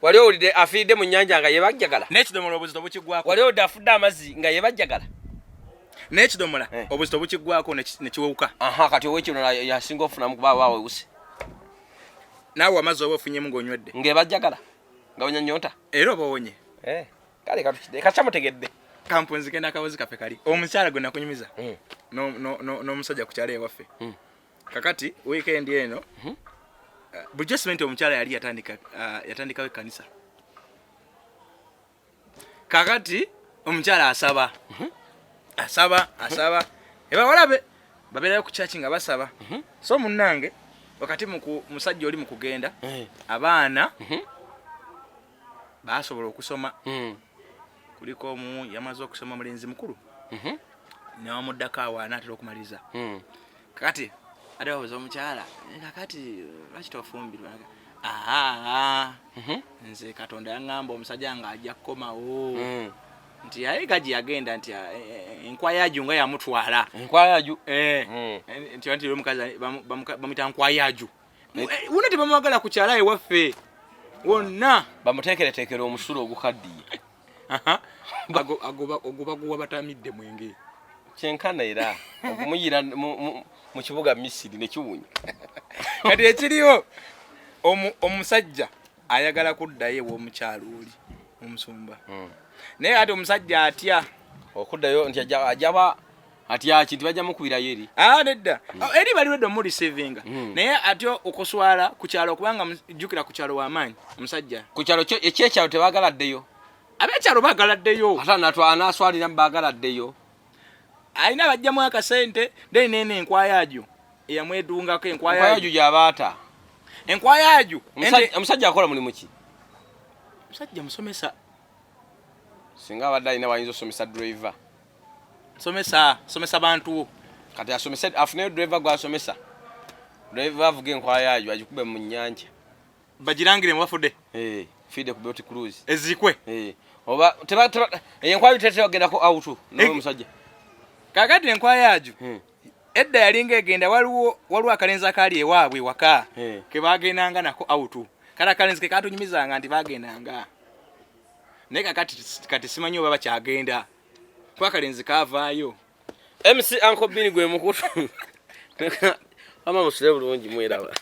A: Wali owulidde afiiridde mu nnyanja nga yebajjagala?
B: N'ekidomola obuzito bukiggwako.
A: Wali owulidde afudde amazzi nga yebajjagala?
B: N'ekidomola obuzito bukiggwako nekiwewuka.
A: Aha, kati owekino yasinga ofunamu kuba aba awewuse.
B: Naawe amazzi oba ofunyemu ng'onywedde.
A: Ng'ebajjagala nga banyanyonta.
B: Era oba owonye.
A: Kale katukide kacamutegedde.
B: Kampunzike n'akabozi kaffe kali omukyala gwe nakunyumiza n'omusajja ku kyalo ewaffe. Kakati weekend eno, bulijjo simanyi nti omukyala yali yatandikawo ekkanisa. Kakati omukyala asaba, asaba, asaba, ebawala be babeerayo ku kyaki nga basaba. So munnange, wakati mu musajja oli mu kugenda, abaana basobola okusoma. Kuliko omu yamaze okusoma, mulenzi mukulu, newamuddako awo anaatera okumaliriza. Kakati ate babuuza omukyala, "Eh, kakati lwaki tofumbirwa?" Aa, nze Katonda yaŋŋamba omusajja nga ajja kukomawo, nti aye gaji yagenda, nti ah, enkwayaju nga yamutwala.
A: Enkwayaju.
B: Nti omukazi bamuyita nkwayaju. Wonna tebamwagala ku kyala ewaffe wonna.
A: Bamuteekereteekere omusulo ogukaddiye.
B: Aha. Ago baguwa batamidde mwenge.
A: Kyenkana era okumuyira mu kibuga Misiri nekiwunya.
B: Kati ekiriwo, omusajja ayagala kuddayo ew'omukyalo oli omusumba, naye ate omusajja atya.
A: Okuddayo nti ajaba atya ki nti bajja mukubirayo eri?
B: Ah, nedda. Ah, eri bali wedde omureceivinga, naye atya okuswala ku kyalo, kubanga jjukira ku kyalo w'amaanyi omusajja.
A: Ku kyalo ekyekyalo tebaagala ddeyo.
B: Ab'ekyalo baagala ddeyo.
A: Ate anaswalira mu baagala ddeyo.
B: Alina bajjamu akasente, then nene enkwayaju eyamwedungako
A: enkwayaju
B: enkwayaju.
A: Gyabaata.
B: Enkwayaju.
A: Omusajja akola mulimu ki?
B: Omusajja musomesa.
A: Singa abadde alina wayinza osomesa driver.
B: Somesa, somesa bantu.
A: Kati asomese, afuneyo driver gwasomesa, driver avuga enkwayaju agikube mu nnyanja.
B: Bagirangire mubafudde.
A: Eh, fide ku boat cruise.
B: Ezikwe.
A: Eh, oba teba enkwayo tetebagendako out n'omusajja.
B: Kakati enkwayaju edda yalinga egenda, waliwo akalenzi akaali ewaabwe ewaka ke bagendanga nako out. Kale akalenzi ke katunyumizanga nti bagendanga, naye kakati kati simanyi oba bakyagenda, kuba akalenzi kaavaayo.
A: MC Uncle Bean gwe mukutu ama musule bulungi, mweraba.